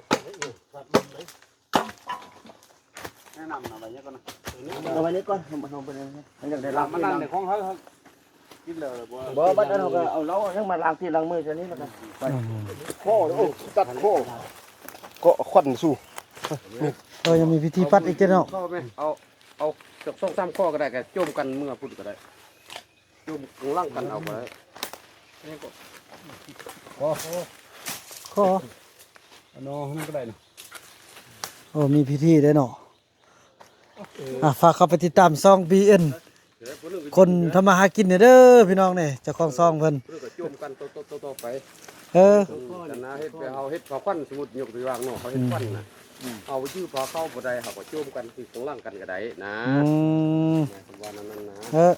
ແນະນຳເອົາໄວ້ນີ້ກ່ອນນະ ເອົາໄວ້ນີ້ກ່ອນ ເຮົາ ເຮົາໄປ ມັນຢາກໄດ້ລ້າງ ມັນນັ້ນຂອງເຮົາ ເຮົາກິນແລ້ວບໍ່ ບໍ່ ບັດນັ້ນເຮົາກໍເອົາ ເຮົາຍັງມາລ້າງຕີນລ້າງມືຊະນີ້ແລ້ວກໍ ອືມ ຄໍ ໂອ້ ຕັດຄໍ ເກາະຄວັນສູ່ ເອີ ຍັງມີພິທີປັດອີກເດ້ເນາະ ເອົາ ເອົາຈັກສອງສາມຂໍ້ກໍໄດ້ ກໍໂຈມກັນເມືອພຸ້ນກໍໄດ້. ຈຸ່ມກຳລັງກັນເອົາໄປ ຂໍ ຂໍ ອັນນັ້ນກໍໄດ້ນະ ໂອ້ ມີພິທີເດ້ເນາະ ເອີ ອ່ະ ຝາກເຂົ້າໄປຕິດຕາມຊ່ອງ ບີເອັນ ຄົນທຳມາຫາກິນເດີພີ່ນ້ອງນີ້ ເຈົ້າຂອງຊ່ອງເພິ່ນ ເພິ່ນກໍຈຸ່ມກັນຕໍ່ໆໆໄປ ເອີ ເອີ ອັນນະ ເຮັດແບບເຮົາເຮັດເຜົາຄວັນ ສົມມຸດຍົກຕົວຢ່າງເນາະ ເຮົາເຮັດຄວັນນະ ອືມ ເຮົາຢື້ພາເຂົ້າບໍ່ໄດ້ ເຮົາກໍໂຈມກັນທີ່ຂ້າງຫຼັງກັນກໍໄດ້ນະ ອືມ ວ່ານັ້ນນະ ເອີ ຄ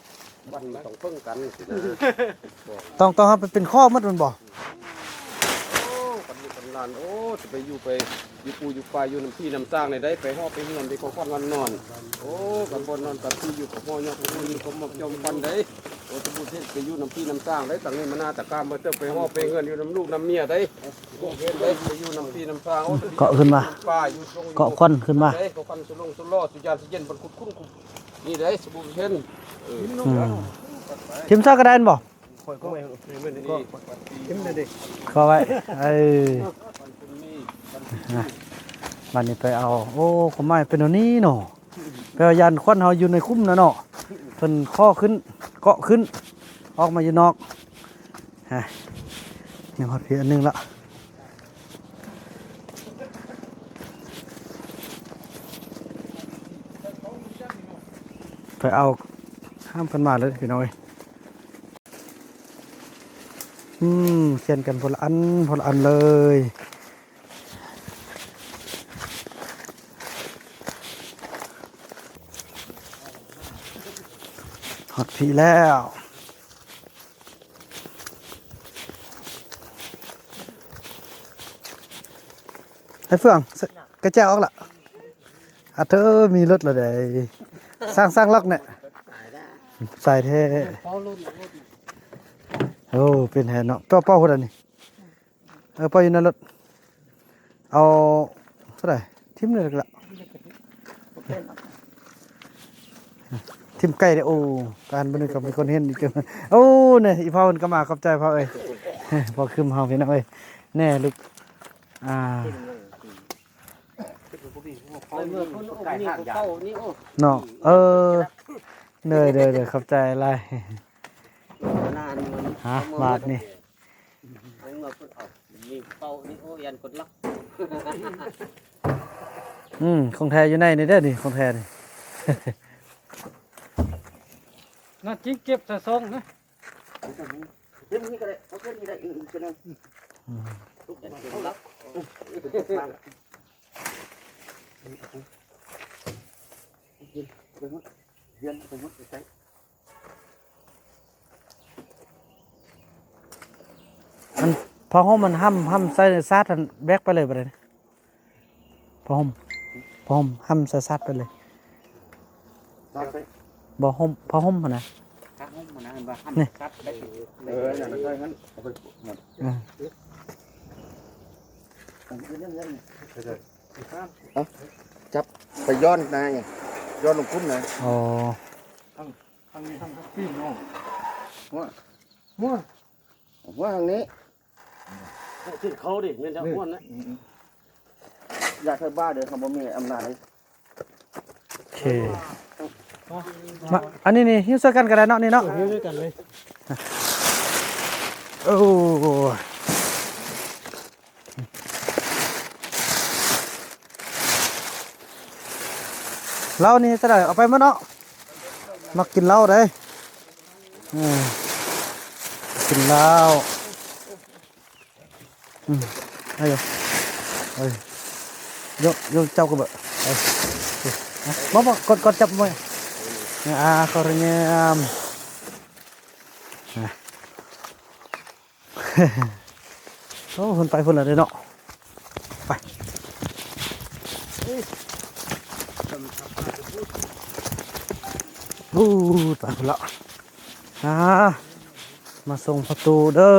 ວັນມັນຕ້ອງເພິ່ງກັນຊີ້ນະ ຕ້ອງ ຕ້ອງເອົາໄປເປັນຄອກໝົດແມ່ນບໍ່? ໂອ້ ກັນລູກກັນຫຼານ ໂອ້ ຈະໄປຢູ່ໄປຢູ່ປູຢູ່ປ່າ ຢູ່ນຳຜີນຳຊ້າງໄດ້ ໄປເຫາະໄປເຮືອນ ໄປເຂົ້າຄວັນນອນ ໂອ້ ກັນບໍ່ນອນກັນທີ່ຢູ່ ກໍເຫາະຍອກຢູ່ ກໍໝອກຈອມຄວັນໄດ້ ໂອ້ ສະບຸເຮັດໄປຢູ່ນຳຜີນຳຊ້າງໄດ້ ຕັ້ງນີ້ມາໜ້າຕະກາມ ບໍ່ເຕີໄປເຫາະໄປເຮືອນ ຢູ່ນຳລູກນຳເມຍໄດ້ ເກາະຂຶ້ນມາ ເກາະຄວັນຂຶ້ນມາ ເກາະຄວັນສຸລົງສຸລໍ ສຸຢານສຸເຢັນ ບັນຄຸດຄຸນ ນີ້ໄດ້ສະບູເຫັນ ເອີ ອືມ ຖິ້ມຊະກະໄດ້ບໍ່? ຂ້ອຍກໍໄວ້ ຖິ້ມໄດ້ເດ້ ກໍໄວ້ ເອີ ນະ ບາດນີ້ໄປເອົາ ໂອ້ ຂອງໄມ້ເປັນແນວນີ້ເນາະ. ແປວ່າຢ້ານຄວັນເຮົາຢູ່ໃນຄຸ້ມນະເນາະ ເພິ່ນເຄາະຂຶ້ນ ເກາະຂຶ້ນ ອອກມາຢູ່ນອກ ຮະ ຍັງຮອດພີ້ອັນໜຶ່ງລະ ໄປເອົາ ຫ້າມກັນມາເລີຍພີ່ນ້ອງເອີຍ ອືມ ຂຽນກັນຄົນລະອັນ ຄົນລະອັນເລີຍ. ຮອດພີ້ແລ້ວ. ໄອ້ເຟືອງ ກະແຈອອກລະ. ອາເທີ ມີລົດລະໃດ໋. ສ້າງ ສ້າງລັອກແນ່. ສາຍແທ້. ໂອ້ ເປັນແທ້ເນາະ. ເປົ່າ ເປົ່າພຸ້ນອັນນີ້. ເອີ ປ່ອຍຢູ່ໃນລົດ. ເອົາເທົ່າໃດ? ຖິ້ມເລີຍລະ. ຖິ້ມໄກ່ເດ້. ໂອ້ ການບໍ່ນຶກກໍມີຄົນເຫັນອີກ. ໂອ້ ນີ້ ອີພໍ່ເພິ່ນກໍມາ. ຂອບໃຈພໍ່ເອີຍ. ພໍ່ຄຶມເຮົາ ພີ່ນ້ອງເອີຍ. ແນ່ລູກ. ອ່າ ເນາະ. ເອີ ເດີໆໆ ຂອບໃຈຫຼາຍ. ຫາ ບາດນີ້ ເອົາ ນີ້ເປົ່ານີ້. ໂອ້ ຢ້ານຄົນລັກ. ອືມ ຂອງແທ້ຢູ່ໃນນີ້ເດີ ນີ້ຂອງແທ້ນີ້. ໜ້າຈິງເກັບໃສ່ຊອງນະ. ເກັບນີ້ກໍໄດ້ ເອົາເກັບນີ້ໄດ້. ອືມ ເກັບນີ້. ອືມ ໄປໝົດ ເຮືອນໄປໝົດ ໄປໃສ່. ອັນຜ້າຫົ່ມມັນຫ້ຳ ຫ້ຳໃສ່ສາດຫັ້ນ ແບກໄປເລີຍບໍ່ໄດ້. ຜ້າຫົ່ມ ຜ້າຫົ່ມຫ້ຳໃສ່ສາດໄປເລີຍ. ສາດໄປ ບໍ່ ຫົ່ມ ຜ້າຫົ່ມຫັ້ນນະ. ຜ້າຫົ່ມຫັ້ນນະ ເຫັນບໍ່? ຫ້ຳ ນີ້ ສາດໄປ. ເອີ ນັ້ນໃສ່ຫັ້ນ ເອົາໄປໝົດ. ເອີ ເອົາ ຈັບໄປຍ້ອນນາ ຍ້ອນລົງພຸ້ນນະ. ອໍ ທາງ ທາງນີ້ ທາງ ທາງປີ້ນເນາະ. ຫົວ ຫົວ ຫົວທາງນີ້. ເຂົາເດ້ ແມ່ນແລ້ວ ນີ້ ມ່ວນນະ. ອືມໆ ຢ່າໃສ່ບ້າເດີ ເຮົາບໍ່ມີອຳນາດເດ້. ໂອເຄ ມາ ອັນນີ້ນີ້ ຫິ້ວຊ່ວຍກັນກໍໄດ້ເນາະ ນີ້ເນາະ. ເອີ ຫິ້ວຊ່ວຍກັນເລີຍ. ໂອ້ ເຫຼົ້ານີ້ເຮັດຈັ່ງໃດ? ເອົາໄປໝົດເນາະ. ມັກກິນເຫຼົ້າເດ້. ເອີ ກິນເຫຼົ້າ. ອືມ ເອົາຢູ່ ເອີ ຍົກ ຍົກຈັບກັນເບິ່ງ. ເອີ ມາ ມາ ກົດ ກົດຈັບມາ. ອ່າ ຂໍເລີຍ. ໂອ້ ເພິ່ນໄປພຸ້ນແລ້ວເດ້ເນາະ. ໄປ ໂອ້ ໄປພຸ້ນລະ. ອ່າ ມາສົ່ງພໍ່ຕູ້ເດີ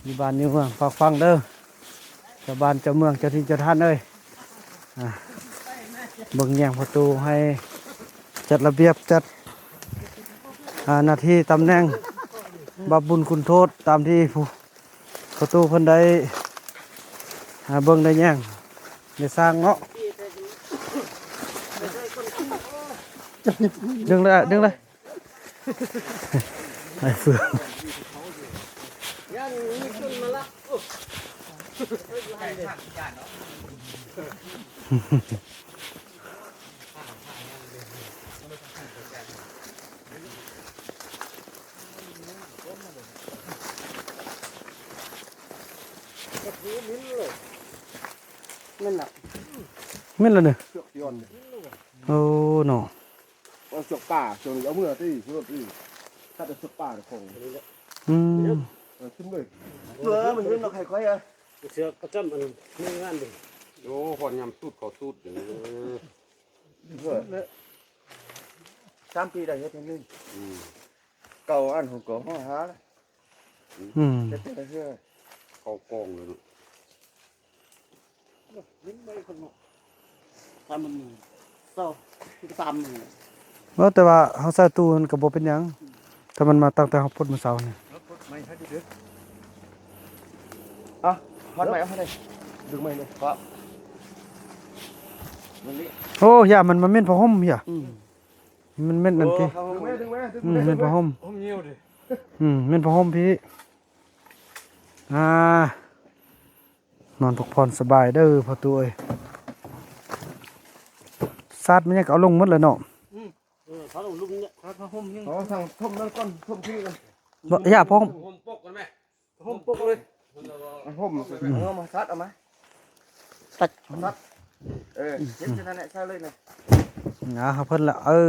ຢູ່ບ້ານຢູ່ເມືອງ ຝາກຝັງເດີ ເຈົ້າບ້ານເຈົ້າເມືອງ ເຈົ້າຖິ່ນເຈົ້າຖານເອີຍ. ອ່າ ເບິ່ງແຍງພໍ່ຕູ້ໃຫ້ຈັດລະບຽບ ຈັດ ອ່າ ໜ້າທີ່ຕຳແໜ່ງ ບາບບຸນຄຸນໂທດ ຕາມທີ່ຜູ້ ພໍ່ຕູ້ເພິ່ນໄດ້ ອ່າ ເບິ່ງໄດ້ແຍງ ໄດ້ສ້າງເນາະ. ດຶງເລີຍ ດຶງເລີຍ. ໄອ້ເຟືອງ ແມ່ນລະ ແມ່ນລະເນີ. ໂອ້ເນາະ. ເອົາເຊືອກປ່າ ເຊືອກນີ້ເອົາເມືອຕິ ເຊືອກນີ້ ຕັດເອົາເຊືອກປ່າຂອງ. ອືມ ເອີ ຂຶ້ນເລີຍ ເສືອມັນເຫັນເນາະ ໃຫ້ຂ້ອຍອະ ເສືອກປະຈຳອັນໃນງານເດ້. ໂອ້ ຮອດຍາມຕູດເຂົ້າຕູດເດີ ສາມປີໄດ້ເຮັດແຫ່ງໜຶ່ງ. ອືມ ເກົ່າອັນຂອງກອງຫ້ອງຫາລະ. ອືມ ເຮັດແຕ່ລະເທື່ອ ເຂົ້າກອງເລີຍເນາະ. ເອີ ເຫັນໃບເພິ່ນເນາະ ຖ້າມັນເສົ້າ ມັນກໍຕາມນີ້ແຫຼະ. ເວົ້າແຕ່ວ່າເຮົາໃສ່ຕູ້ມັນກໍບໍ່ເປັນຫຍັງ ຖ້າມັນມາຕັ້ງແຕ່ເຮົາປົດມື້ເຊົ້ານີ້. ເອົາ ຮອດໃໝ່ ເອົາໃຫ້ໄດ້ ດຶງໃໝ່ເລີຍ. ໂອ້ ຢ່າ ມັນມາເໝັນຜ້າຫົ່ມ ຢ່າ. ອືມ ມັນເໝັນນັ້ນຕິ. ໂອ້ ຜ້າຫົ່ມ ອືມ ເໝັນຜ້າຫົ່ມ ຫົ່ມຍິ້ວດິ. ອືມ ເໝັນຜ້າຫົ່ມພີ້. ອ່າ ນອນພັກຜ່ອນສະບາຍເດີພໍ່ຕູ້ເອີຍ. ສາດມັນຍັງກໍເອົາລົງໝົດແລ້ວເນາະ. ອືມ ເອີ ຖ້າເອົາລົງນີ້ ຖ້າ ຖ້າຫົ່ມຍັງ ເອົາທາງຖົມນັ້ນກ່ອນ ຖົມທີ່ນີ້ກ່ອນ. ບໍ່ ຢ່າ ພໍ່ຫົ່ມ ຫົ່ມປົກກ່ອນແມ່ ຫົ່ມປົກເລີຍ ຫົ່ມ ອືມ ເອົາມາ ສາດເອົາມາ ຕັດ ຕັດ. ເອີ ເຮັດຈັ່ງນັ້ນແຫຼະ ໃສ່ເລີຍນະ. ອ່າ ເພິ່ນລະ ເອີ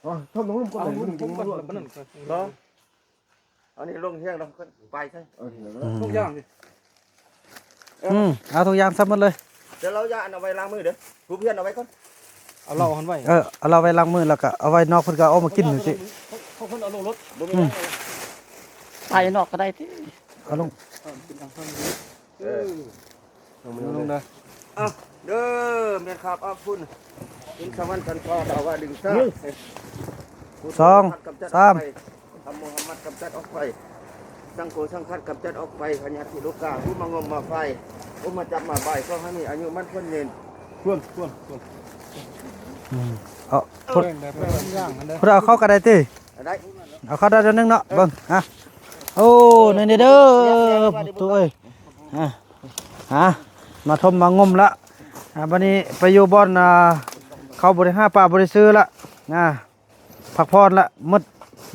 ອໍ ຖົມລົງ ຖົມລົງ ເອົານີ້ລົງຮຽງແລ້ວ ໄປໃສ່ ອືມ ທຸກຢ່າງນີ້. ອືມ ເອົາທຸກຢ່າງໃສ່ໝົດເລີຍ. ແຕ່ເຫຼົ້າຢ່າອັນເອົາໄວ້ລ້າງມືເດີ້ ຜູ້ເພື່ອນເອົາໄວ້ກ່ອນ. ເອົາເຫຼົ້າຫັ້ນໄວ້ ເອີ ເອົາເຫຼົ້າໄວ້ລ້າງມື ແລ້ວກໍເອົາໄວ້ນອກ ເພິ່ນກໍເອົາມາກິນຢູ່ຕິ. ເຂົາ ເຂົາເພິ່ນເອົາລົງລົດ ບໍ່ມີຫຍັງ. ອືມ ຖ່າຍນອກກໍໄດ້ຕິ ເອົາລົງ. ເອີ ເອົາລົງເດີ້. ເອົາເດີ້ ແມ່ນຄັບ ເອົາພຸ້ນ ກິນສະຫວັນກັນຟ້າດາວະດຶງຊາ ສອງ ສາມ. ທຳໂມຮຳມັດກຳຈັດອອກໄປ ສັງໂຄສັງຄັດກຳຈັດອອກໄປ ພະຍາທິໂລກາ ຜູ້ມາງົມມາໄຟ ຜູ້ມາຈັບມາບາຍ ຂໍໃຫ້ມີອາຍຸໝັ້ນຂວັນຍືນ. ຄວນ ຄວນ ຄວນ ອືມ ເອົາ ເອີ ເພິ່ນເອົາເຂົ້າກໍໄດ້ຕິ ໄດ້ ເອົາເຂົ້າໄດ້ດຽວໜຶ່ງເນາະ ເບິ່ງ ອະ ໂອ້ ນີ້ເດີ ຕູ້ເອີຍ ອະ ອະ ມາຖົມມາງົມລະ ອະ ບັດນີ້ໄປຢູ່ບ່ອນ ອາ ເຂົາບໍ່ໄດ້ຫາປາບໍ່ໄດ້ຊື້ລະ ອາ ພັກຜ່ອນລະ ໝົດ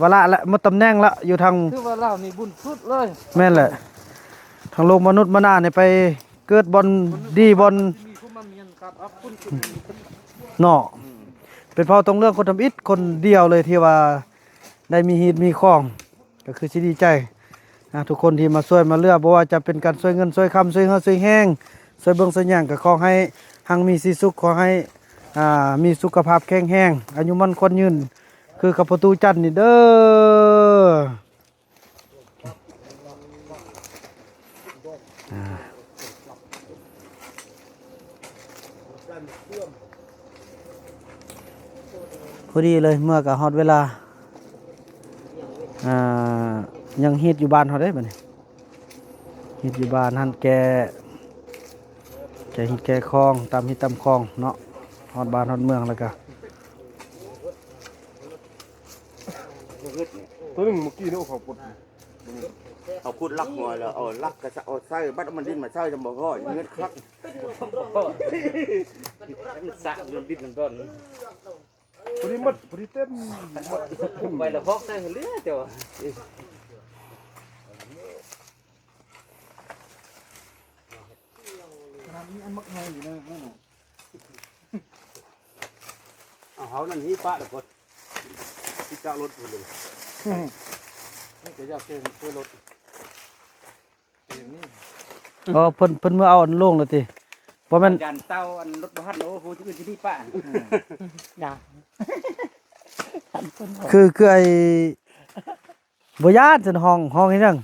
ວາລະລະ ໝົດຕຳແໜ່ງລະ ຢູ່ທາງ ຄືວ່າລາວນີ້ບຸນສຸດເລີຍ. ແມ່ນແຫຼະ ທາງໂລກມະນຸດມະນານີ້ໄປເກີດບ່ອນດີບ່ອນ ເນາະ ເປັນເຜົ່າຕົງເຫຼືອງຄົນທຳອິດຄົນດຽວເລີຍທີ່ວ່າໄດ້ມີຮີດມີຄອງ. ກໍຄືຊິດີໃຈນະ ທຸກຄົນທີ່ມາຊ່ວຍມາເຫຼືອ ບໍ່ວ່າຈະເປັນການຊ່ວຍເງິນຊ່ວຍຄຳ ຊ່ວຍເຫື່ອຊ່ວຍແຮງ ຊ່ວຍເບິ່ງຊ່ວຍຫຍັງ ກໍຂໍໃຫ້ຮັ່ງມີສີສຸກ ຂໍໃຫ້ ອ່າ ມີສຸຂະພາບແຂງແຮງ ອາຍຸໝັ້ນຂວັນຍືນ ຄືກັບພໍ່ຕູ້ຈັນນີ້ເດີ້. ອ່າ ພໍດີເລີຍ ເມື່ອກໍຮອດເວລາ ອ່າ ຍັງຮີດຢູ່ບ້ານເຮົາເດ້ບັດນີ້ ຮີດຢູ່ບ້ານຫັ້ນ ແກ່ ແກ່ຮີດແກ່ຄອງ ຕາມຮີດຕາມຄອງເນາະ ຮອດບ້ານຮອດເມືອງແລ້ວກໍ ຕົວໜຶ່ງມື້ກີ້ນີ້ ເຂົາປົດ ເຂົາຂຸດລັກຫົວແລ້ວ ເອົາລັກກະຊະ ເອົາໃສ່ ບັດເອົາມັນດິນມາໃສ່ ຈະບໍ່ຮ້ອຍ ເງືອດຄັກ ມັນສະ ມັນດິນມັນດອນ ພໍດີໝົດ ພໍດີເຕັມ ໄປລະພອກໃສ່ເຫຼືອເຈົ້າ. ຂະໜາດມີອັນບັກໃຫຍ່ຢູ່ນະ ເອົາເຮົານັ້ນນີ້ປະລະກົດ ທີ່ຈະລົດພຸ້ນເລີຍ ນີ້ກໍຢາກເປັນເພື່ອລົດ ເອີ ເພິ່ນ ເພິ່ນເມືອເອົາອັນໂລ່ງແລ້ວຕິ ບໍ່ແມ່ນ ຢ້ານເຕົາອັນລົດບໍ່ທັນ ໂອ້ ຜູ້ອື່ນຊິໜີປະ ຢ້ານ ຄື ຄືໄອ້ ບໍ່ຢ້ານຊັ້ນ ຮ້ອງ ຮ້ອງເຮັດຫຍັງ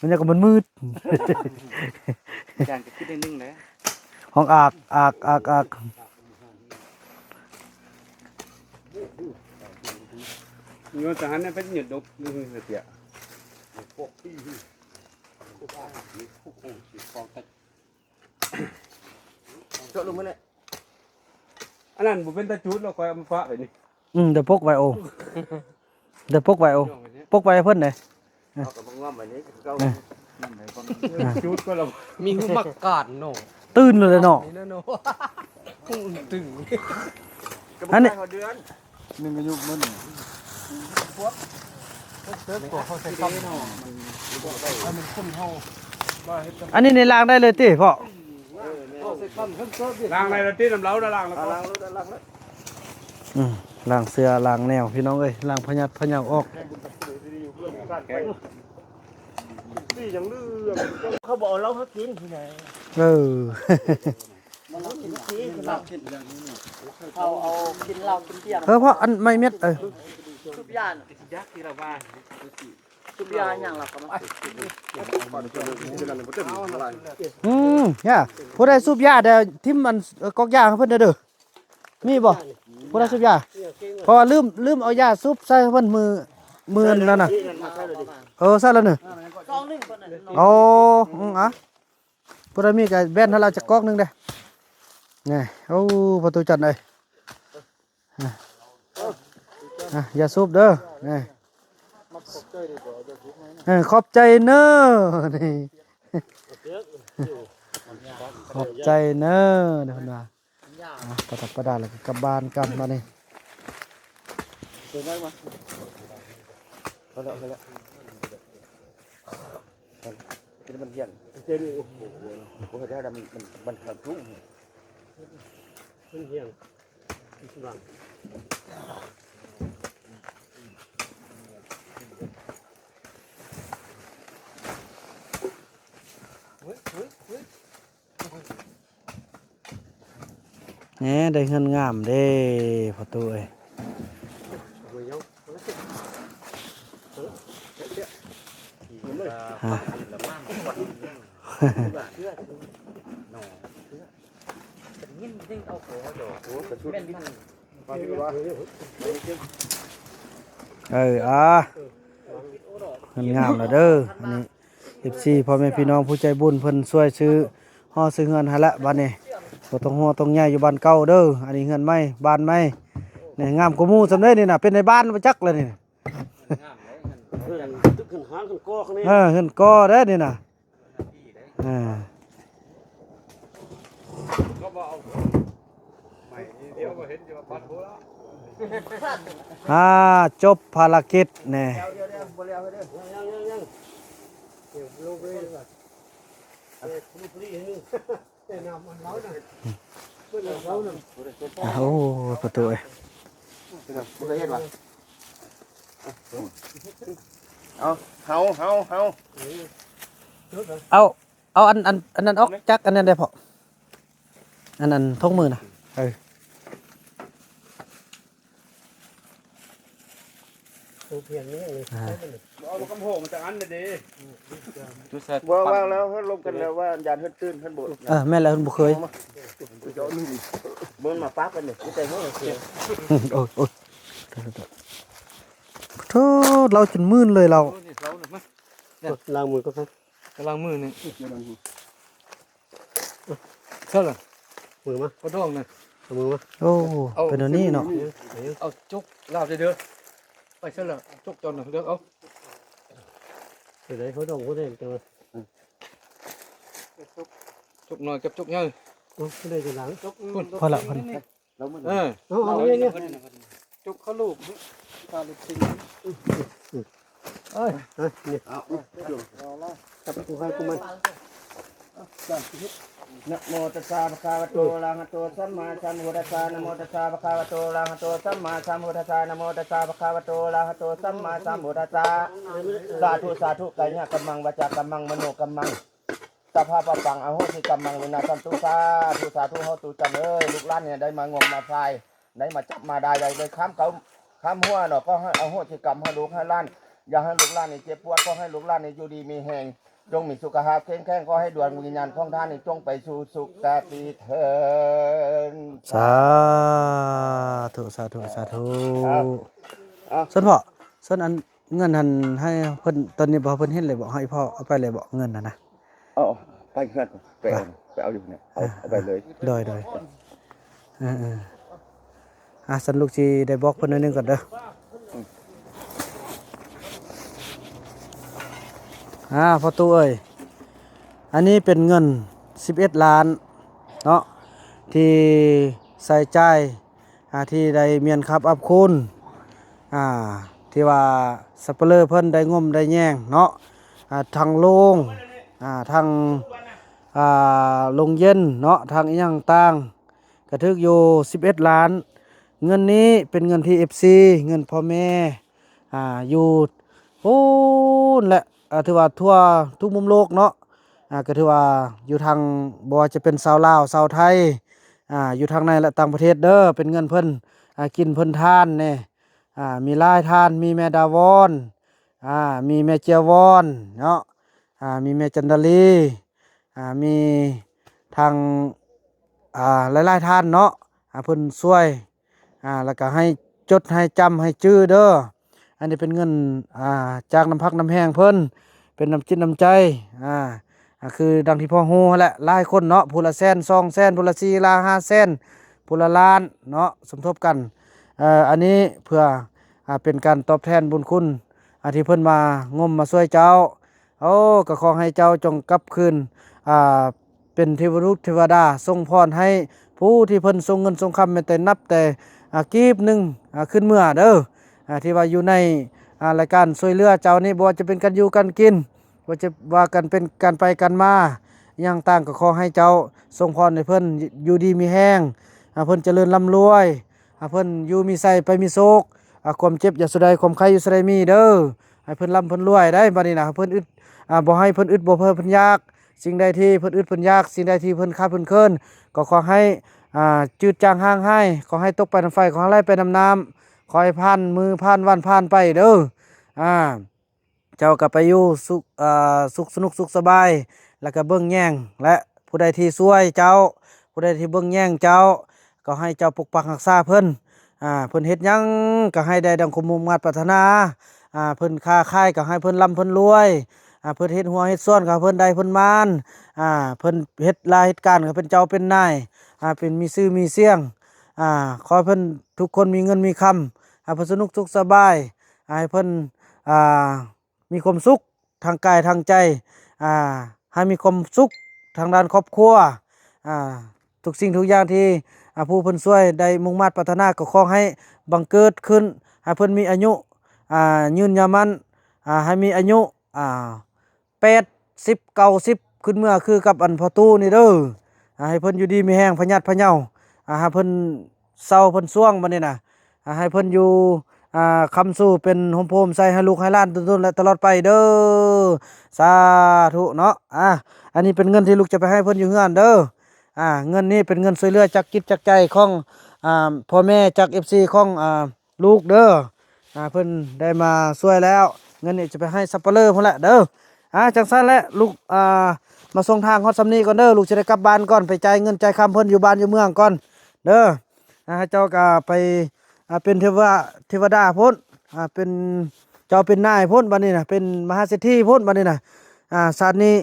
ມັນຍັງກໍມືດໆ ຢ້ານກໍຄິດໜຶ່ງແຫຼະ ຮ້ອງອາກ ອາກ ອາກ ອາກ ໂຍນສະຫັນເປັນຫຍຸດດົບ ເສຍ ເຈາະລົງມາແລ້ວ ອັນນັ້ນບໍ່ເປັນຕາຈູດ ແລ້ວຂ້ອຍເອົາມາປະໄວ້ນີ້ ອືມ ດຽວປົກໄວ້ໂອ ດຽວປົກໄວ້ໂອ ປົກໄວ້ໃຫ້ເພິ່ນເດ້ ເອົາກັບມາງອມໄວ້ນີ້ຄືເກົ່າ ເອີ ຈູດກໍແລ້ວ ມີຫູໝາກການເນາະ ຕື່ນເລີຍເນາະ ນີ້ເນາະ ຫູຕຶງ ອັນນີ້ ໜຶ່ງອາຍຸມັນ ເອີ ເຂົາໃສ່ຄຳ ໃຫ້ມັນຂຸ້ນເຮົາ ອັນນີ້ນີ້ລ້າງໄດ້ເລີຍຕິພໍ່? ລ້າງໄດ້ແລ້ວຕິ ນ້ຳເລົານະ ລ້າງແລ້ວກໍ ອືມ ລ້າງເສື້ອລ້າງແນວ ພີ່ນ້ອງເອີຍ ລ້າງພະຍາດພະເຍົາອອກ ເຂົາບໍ່ເອົາເຫຼົ້າເຮົາກິນ ເອີ. ເຮົາເອົາກິນເຫຼົ້າກິນບຽ ເອີ ເພາະອັນໄມ້ເມັດ ເອີ ສູບຢາ ສູບຢາຫຍັງລະກໍມາ ອືມ ຢ່າ ຜູ້ໃດສູບຢາແດ່ ຖິ້ມອັນ ເອີ ກອກຢາໃຫ້ເພິ່ນແດ່ເດີ ມີບໍ່ ຜູ້ໃດສູບຢາ ເພາະວ່າລືມ ລືມເອົາຢາສູບໃສ່ໃຫ້ເພິ່ນມື້ ມື້ນັ້ນນະ ເອີ ໃສ່ແລ້ວນີ້ ໂອ້ ອືມ ອ່ະ ຜູ້ໃດມີກໍແບ່ງໃຫ້ລາວຈັກກອກໜຶ່ງເດ້ ນີ້ ໂອ້ ພໍ່ຕູ້ຈັນເອີຍ ອ່ະ ອ່ະ ຢ່າສູບເດີ ນີ້ ເອີ ຂອບໃຈເນີ ນີ້ ຂອບໃຈເນີ ເພິ່ນວ່າ ອ່ະ ປະດັບປະດາ ແລ້ວກໍກັບບ້ານກັນບາດນີ້ ເອົາແລ້ວ ເອົາແລ້ວ ມັນຮຽງ ໂອ້ໂຫ ໂອ້ໂຫ ມັນ ມັນ ມັນຂ້າງສູງ ມັນຮຽງ ເຮີ້ຍ ເຮີ້ຍ ເຮີ້ຍ. ແໜ ໄດ້ເຮືອນງາມເດ້ພໍ່ຕູ້ເອີຍ. ຮະ ເອີ ອາ ເຮືອນງາມແລ້ວເດີ. ອັນນີ້ ເອັຟຊີ ພໍ່ແມ່ພີ່ນ້ອງຜູ້ໃຈບຸນເພິ່ນຊ່ວຍຊື້ຫໍຊື້ເຮືອນໃຫ້ລະ ບາດນີ້ບໍ່ຕ້ອງຮົ້ວຕ້ອງຍ້າຍ ຢູ່ບ້ານເກົ່າເດີ. ອັນນີ້ເຮືອນໃໝ່ ບ້ານໃໝ່ ນີ້ງາມກວ່າໝູ່ສ່ຳໃດນີ້ນະ. ເປັນນາຍບ້ານບໍ່ຈັກລະນີ້. ເຮືອນຕຶກ ເຮືອນຫາງ ເຮືອນກໍ ເອີ ເຮືອນກໍເດ້ນີ້ນະ. ອ່າ ອ່າ ຈົບພາລະກິດແນ່. ໂອ້ ປະຕູເອີຍ ບໍ່ເຄີຍເຮັດຫວາ? ເອົາ ເຮົາ ເຮົາ ເຮົາ ເອົາ ເອົາອັນ ອັນ ອັນນັ້ນອອກຈາກອັນນັ້ນໄດ້ພໍ່. ອັນ ອັນຖົງມືນະ ເອີ ໂຕພຽງນີ້ ອ່າ ເອົາກຳໂພງມາຈາກອັນເດ້. ບໍ່ ວາງແລ້ວເຮົາລົມກັນແລ້ວວ່າຢ້ານເຮືອນຕື່ນເຮືອນໂບດ. ເອີ ແມ່ນແລ້ວ ເພິ່ນບໍ່ເຄີຍ. ເບິ່ງມາປາກກັນນີ້ ມີແຕ່ຫົວເສຍ. ໂອ້ຍ ໂອ້ຍ ໂທດ ລາວຈົນມື່ນເລີຍລາວ. ໂອ້ ນີ້ລາວນະ ມາ ລ້າງມືກ່ອນ ກຳລັງມືນີ້ ເຊີນລະ ມືມາ ກະດອງນະ ເອົາມືມາ. ໂອ້ ເອົາ ເປັນແນວນີ້ເນາະ ເອົາຈົກລາວເດີ ໄປເຊີນລະ ຈົກເຈົ້ານະ ເລືອກເອົາ ເປັນໃດ ເຂົາດອງບໍ່ໄດ້ແຕ່ວ່າ ຈົກນ້ອຍກັບຈົກໃຫຍ່ ໂອ້ ໄດ້ແຕ່ຫຼັງ ພໍລະ ພໍລະ. ເອີ ເອົາ ເອົາ ເອົາ ຈົກເຂົ້າລູກ ຕາລູກຊິງ ເອີຍ ເອົາ ຈັບກູໃຫ້ກູມັນ. ນະໂມຕັດສະ ພະຄະວະໂຕ ອະລະຫະໂຕ ສຳມາສຳພຸດທັດສະ. ນະໂມຕັດສະ ພະຄະວະໂຕ ອະລະຫະໂຕ ສຳມາສຳພຸດທັດສະ. ນະໂມຕັດສະ ພະຄະວະໂຕ ອະລະຫະໂຕ ສຳມາສຳພຸດທັດສະ. ສາທຸ ສາທຸ ກາຍະກຳມັງ ວາຈາກຳມັງ ມະໂນກຳມັງ ສັບພະປະປັງ ອະໂຫສິກຳມັງ ວິນາສັນຕຸ ສາທຸ ສາທຸ. ເຮົາຕູຈັນເອີຍ ລູກຫຼານນີ້ໄດ້ມາງົມມາຊາຍ ໄດ້ມາຈັບມາໄດ້ ໄດ້ຄຳເຂົາຄຳຫົວເນາະ ຂໍໃຫ້ອະໂຫສິກຳໃຫ້ລູກໃຫ້ຫຼານ ຢ່າໃຫ້ລູກຫຼານນີ້ເຈັບປວດ ຂໍໃຫ້ລູກຫຼານນີ້ຢູ່ດີມີແຮງ ຈົ່ງມີສຸຂະພາບເຂັ້ມແຂງ ຂໍໃຫ້ດວງວິນຍານຂອງທ່ານນີ້ຈົ່ງໄປສູ່ສຸຄະຕິເທີນ. ສາທຸ ສາທຸ ສາທຸ. ເອົາ ເອົາ ເຊີນພໍ່ ເຊີນອັນ ເງິນຫັ້ນໃຫ້ເພິ່ນ ຕອນນີ້ບໍ່ ເພິ່ນເຫັນເລີຍບໍ່ ໃຫ້ພໍ່ເອົາໄປເລີຍບໍ່ ເງິນຫັ້ນນະ? ເອົາ ເອົາໄປເຮືອນ ໄປເອົາ ໄປເອົາຢູ່ນີ້ ເອົາ ເອົາໄປເລີຍ. ໂດຍ ໂດຍ ເອີ ເອີ ອ່າ ຊັ້ນລູກຊິໄດ້ບອກເພິ່ນໜ້ອຍໜຶ່ງກ່ອນເດີ. ອ່າ ພໍ່ຕູ້ເອີຍ ອັນນີ້ເປັນເງິນສິບເອັດລ້ານເນາະ ທີ່ໃຊ້ຈ່າຍ ອ່າ ທີ່ໄດ້ມ້ຽນຂັບອັບຄູນ ອ່າ ທີ່ວ່າສັບປະເລີເພິ່ນໄດ້ງົມໄດ້ແຍງເນາະ ອ່າ ທັງໂລງ ອ່າ ທັງ ອ່າ ໂລງເຢັນເນາະ ທັງອີ່ຫຍັງຕ່າງ ກະຖືກຢູ່ສິບເອັດລ້ານ. ເງິນນີ້ເປັນເງິນທີ່ ເອັຟຊີ ເງິນພໍ່ແມ່ ອ່າ ຢູ່ພຸ້ນແຫຼະ ອ່າ ຖືວ່າທົ່ວທຸກມຸມໂລກເນາະ ອ່າ ກະຖືວ່າຢູ່ທາງ ບໍ່ວ່າຈະເປັນຊາວລາວ ຊາວໄທ ອ່າ ຢູ່ທາງໃນ ແລະ ຕ່າງປະເທດເດີ ເປັນເງິນເພິ່ນ ອ່າ ກິນເພິ່ນທານແດ່ ອ່າ ມີຫຼາຍທ່ານ ມີແມ່ດາວອນ ອ່າ ມີແມ່ເຈຍວອນເນາະ ອ່າ ມີແມ່ຈັນດາລີ ອ່າ ມີທາງ ອ່າ ຫຼາຍໆທ່ານເນາະ ອ່າ ເພິ່ນຊ່ວຍ ອ່າ ແລ້ວກະໃຫ້ຈົດ ໃຫ້ຈຳ ໃຫ້ຈື່ເດີ. ອັນນີ້ເປັນເງິນ ອ່າ ຈາກນ້ຳພັກນ້ຳແຮງເພິ່ນ ເປັນນ້ຳຈິດນ້ຳໃຈ ອ່າ ອ່າ ຄືດັ່ງທີ່ພໍ່ຮູ້ຫັ້ນແຫຼະ ຫຼາຍຄົນເນາະ ຜູ້ລະແສນ ສອງແສນ ຜູ້ລະສີ່ລ້ານ ຫ້າແສນ ຜູ້ລະລ້ານເນາະ ສົມທົບກັນ. ເອີ ອັນນີ້ເພື່ອ ອ່າ ເປັນການຕອບແທນບຸນຄຸນ ອ່າ ທີ່ເພິ່ນມາງົມມາຊ່ວຍເຈົ້າ. ໂອ້ ກໍຂໍໃຫ້ເຈົ້າຈົ່ງກັບຄືນ ອ່າ ເປັນເທວະລຸດເທວະດາ ສົ່ງພອນໃຫ້ຜູ້ທີ່ເພິ່ນສົ່ງເງິນສົ່ງຄຳ ແມ່ນແຕ່ນັບແຕ່ ອ່າ ກີບໜຶ່ງ ອ່າ ຂຶ້ນເມືອເດີ ອ່າ ທີ່ວ່າຢູ່ໃນ ອ່າ ລາຍການຊ່ວຍເຫຼືອເຈົ້ານີ້ ບໍ່ວ່າຈະເປັນການຢູ່ການກິນ ບໍ່ວ່າຈະວ່າການເປັນການໄປການມາ ອີ່ຫຍັງຕ່າງ ກໍຂໍໃຫ້ເຈົ້າສົ່ງພອນໃຫ້ເພິ່ນຢູ່ດີມີແຮງ ອ່າ ເພິ່ນຈະເລີນລ່ຳລວຍ ອ່າ ເພິ່ນຢູ່ມີໄຊໄປມີໂຊກ ອ່າ ຄວາມເຈັບຢ່າສູ່ໃດ ຄວາມໄຂ້ຢ່າສູ່ໃດມີເດີ ໃຫ້ເພິ່ນລ່ຳເພິ່ນລວຍໄດ໋ ບັດນີ້ນະ ເພິ່ນອຶດ ອ່າ ບໍ່ໃຫ້ເພິ່ນອຶດ ບໍ່ໃຫ້ເພິ່ນຢາກ ສິ່ງໃດທີ່ເພິ່ນອຶດເພິ່ນຢາກ ສິ່ງໃດທີ່ເພິ່ນຂາດເພິ່ນເຂີນ ກໍຂໍໃຫ້ ອ່າ ຈືດຈາງຫ່າງຫາຍ, ຂໍໃຫ້ຕົກໄປນຳໄຟ, ຂໍໃຫ້ໄຫຼໄປນຳນ້ຳ, ຂໍໃຫ້ຜ່ານມື້ຜ່ານວັນຜ່ານໄປເດີ້. ອ່າ ເຈົ້າກໍໄປຢູ່ສຸກ ອ່າ ສຸກສະໜຸກສຸກສະບາຍ ແລ້ວກໍເບິ່ງແຍງ ແລະ ຜູ້ໃດທີ່ຊ່ວຍເຈົ້າ, ຜູ້ໃດທີ່ເບິ່ງແຍງເຈົ້າ, ກໍໃຫ້ເຈົ້າປົກປັກຮັກສາເພິ່ນ. ອ່າ ເພິ່ນເຮັດຫຍັງກໍໃຫ້ໄດ້ດັ່ງຄວາມມຸ່ງມາດປາດຖະໜາ. ອ່າ ເພິ່ນຄ້າຂາຍກໍໃຫ້ເພິ່ນລ່ຳເພິ່ນລວຍ. ອ່າ ເພິ່ນເຮັດຮົ້ວເຮັດສວນກໍໃຫ້ເພິ່ນໄດ້ເພິ່ນໝານ. ອ່າ ເພິ່ນເຮັດລາເຮັດການກໍເປັນເຈົ້າເປັນນາຍ, ອ່າ ເປັນມີຊື່ມີສຽງ. ອ່າ ຂໍໃຫ້ເພິ່ນທຸກຄົນມີເງິນມີຄຳ, ໃຫ້ເພິ່ນສະໜຸກສຸກສະບາຍ, ໃຫ້ເພິ່ນ ອ່າ ມີຄວາມສຸກທາງກາຍທາງໃຈ, ອ່າ ໃຫ້ມີຄວາມສຸກທາງດ້ານຄອບຄົວ, ອ່າ ທຸກສິ່ງທຸກຢ່າງທີ່ ອ່າ ຜູ້ເພິ່ນຊ່ວຍໄດ້ມຸ່ງມາດປາດຖະໜາ ກໍຂໍໃຫ້ບັງເກີດຂຶ້ນ, ໃຫ້ເພິ່ນມີອາຍຸ ອ່າ ຍືນຍາວໝັ້ນ, ອ່າ ໃຫ້ມີອາຍຸ ອ່າ ແປດສິບ ເກົ້າສິບ ຂຶ້ນເມືອຄືກັບອັນພໍ່ຕູ້ນີ້ເດີ້. ອ່າ ໃຫ້ເພິ່ນຢູ່ດີມີແຮງ ພະຍາດພະເຍົາ, ອ່າ ໃຫ້ເພິ່ນເຊົາເພິ່ນຊວງບັດນີ້ນະ, ອ່າ ໃຫ້ເພິ່ນຢູ່ ອ່າ ຄ້ຳຊູເປັນຮົ່ມໂພຮົ່ມໄຊໃຫ້ລູກໃຫ້ຫຼານດົນໆ ແລະ ຕະຫຼອດໄປເດີ້. ສາທຸເນາະ. ອ່າ ອັນນີ້ເປັນເງິນທີ່ລູກຈະໄປໃຫ້ເພິ່ນຢູ່ເຮືອນເດີ້. ອ່າ ເງິນນີ້ເປັນເງິນຊ່ວຍເຫຼືອຈາກຈິດຈາກໃຈຂອງ ອ່າ ພໍ່ແມ່ ຈາກເອັຟຊີຂອງ ອ່າ ລູກເດີ້. ອ່າ ເພິ່ນໄດ້ມາຊ່ວຍແລ້ວ, ເງິນນີ້ຈະໄປໃຫ້ສັບປະເລີພຸ້ນແຫຼະເດີ້. ອ່າ ຈັ່ງຊັ້ນແຫຼະ ລູກ ອ່າ ມາສົ່ງທາງຮອດຊ່ຳນີ້ກ່ອນເດີ້, ລູກຈະໄດ້ກັບບ້ານກ່ອນ, ໄປຈ່າຍເງິນຈ່າຍຄຳເພິ່ນຢູ່ບ້ານຢູ່ເມືອງກ່ອນເດີ້. ອ່າ ເຈົ້າກໍໄປ ອ່າ ເປັນເທວະ ເທວະດາພຸ້ນ, ອ່າ ເປັນເຈົ້າເປັນນາຍພຸ້ນ, ບັດນີ້ນະ ເປັນມະຫາເສດຖີພຸ້ນ, ບັດນີ້ນະ. ອ່າ ຊາດນີ້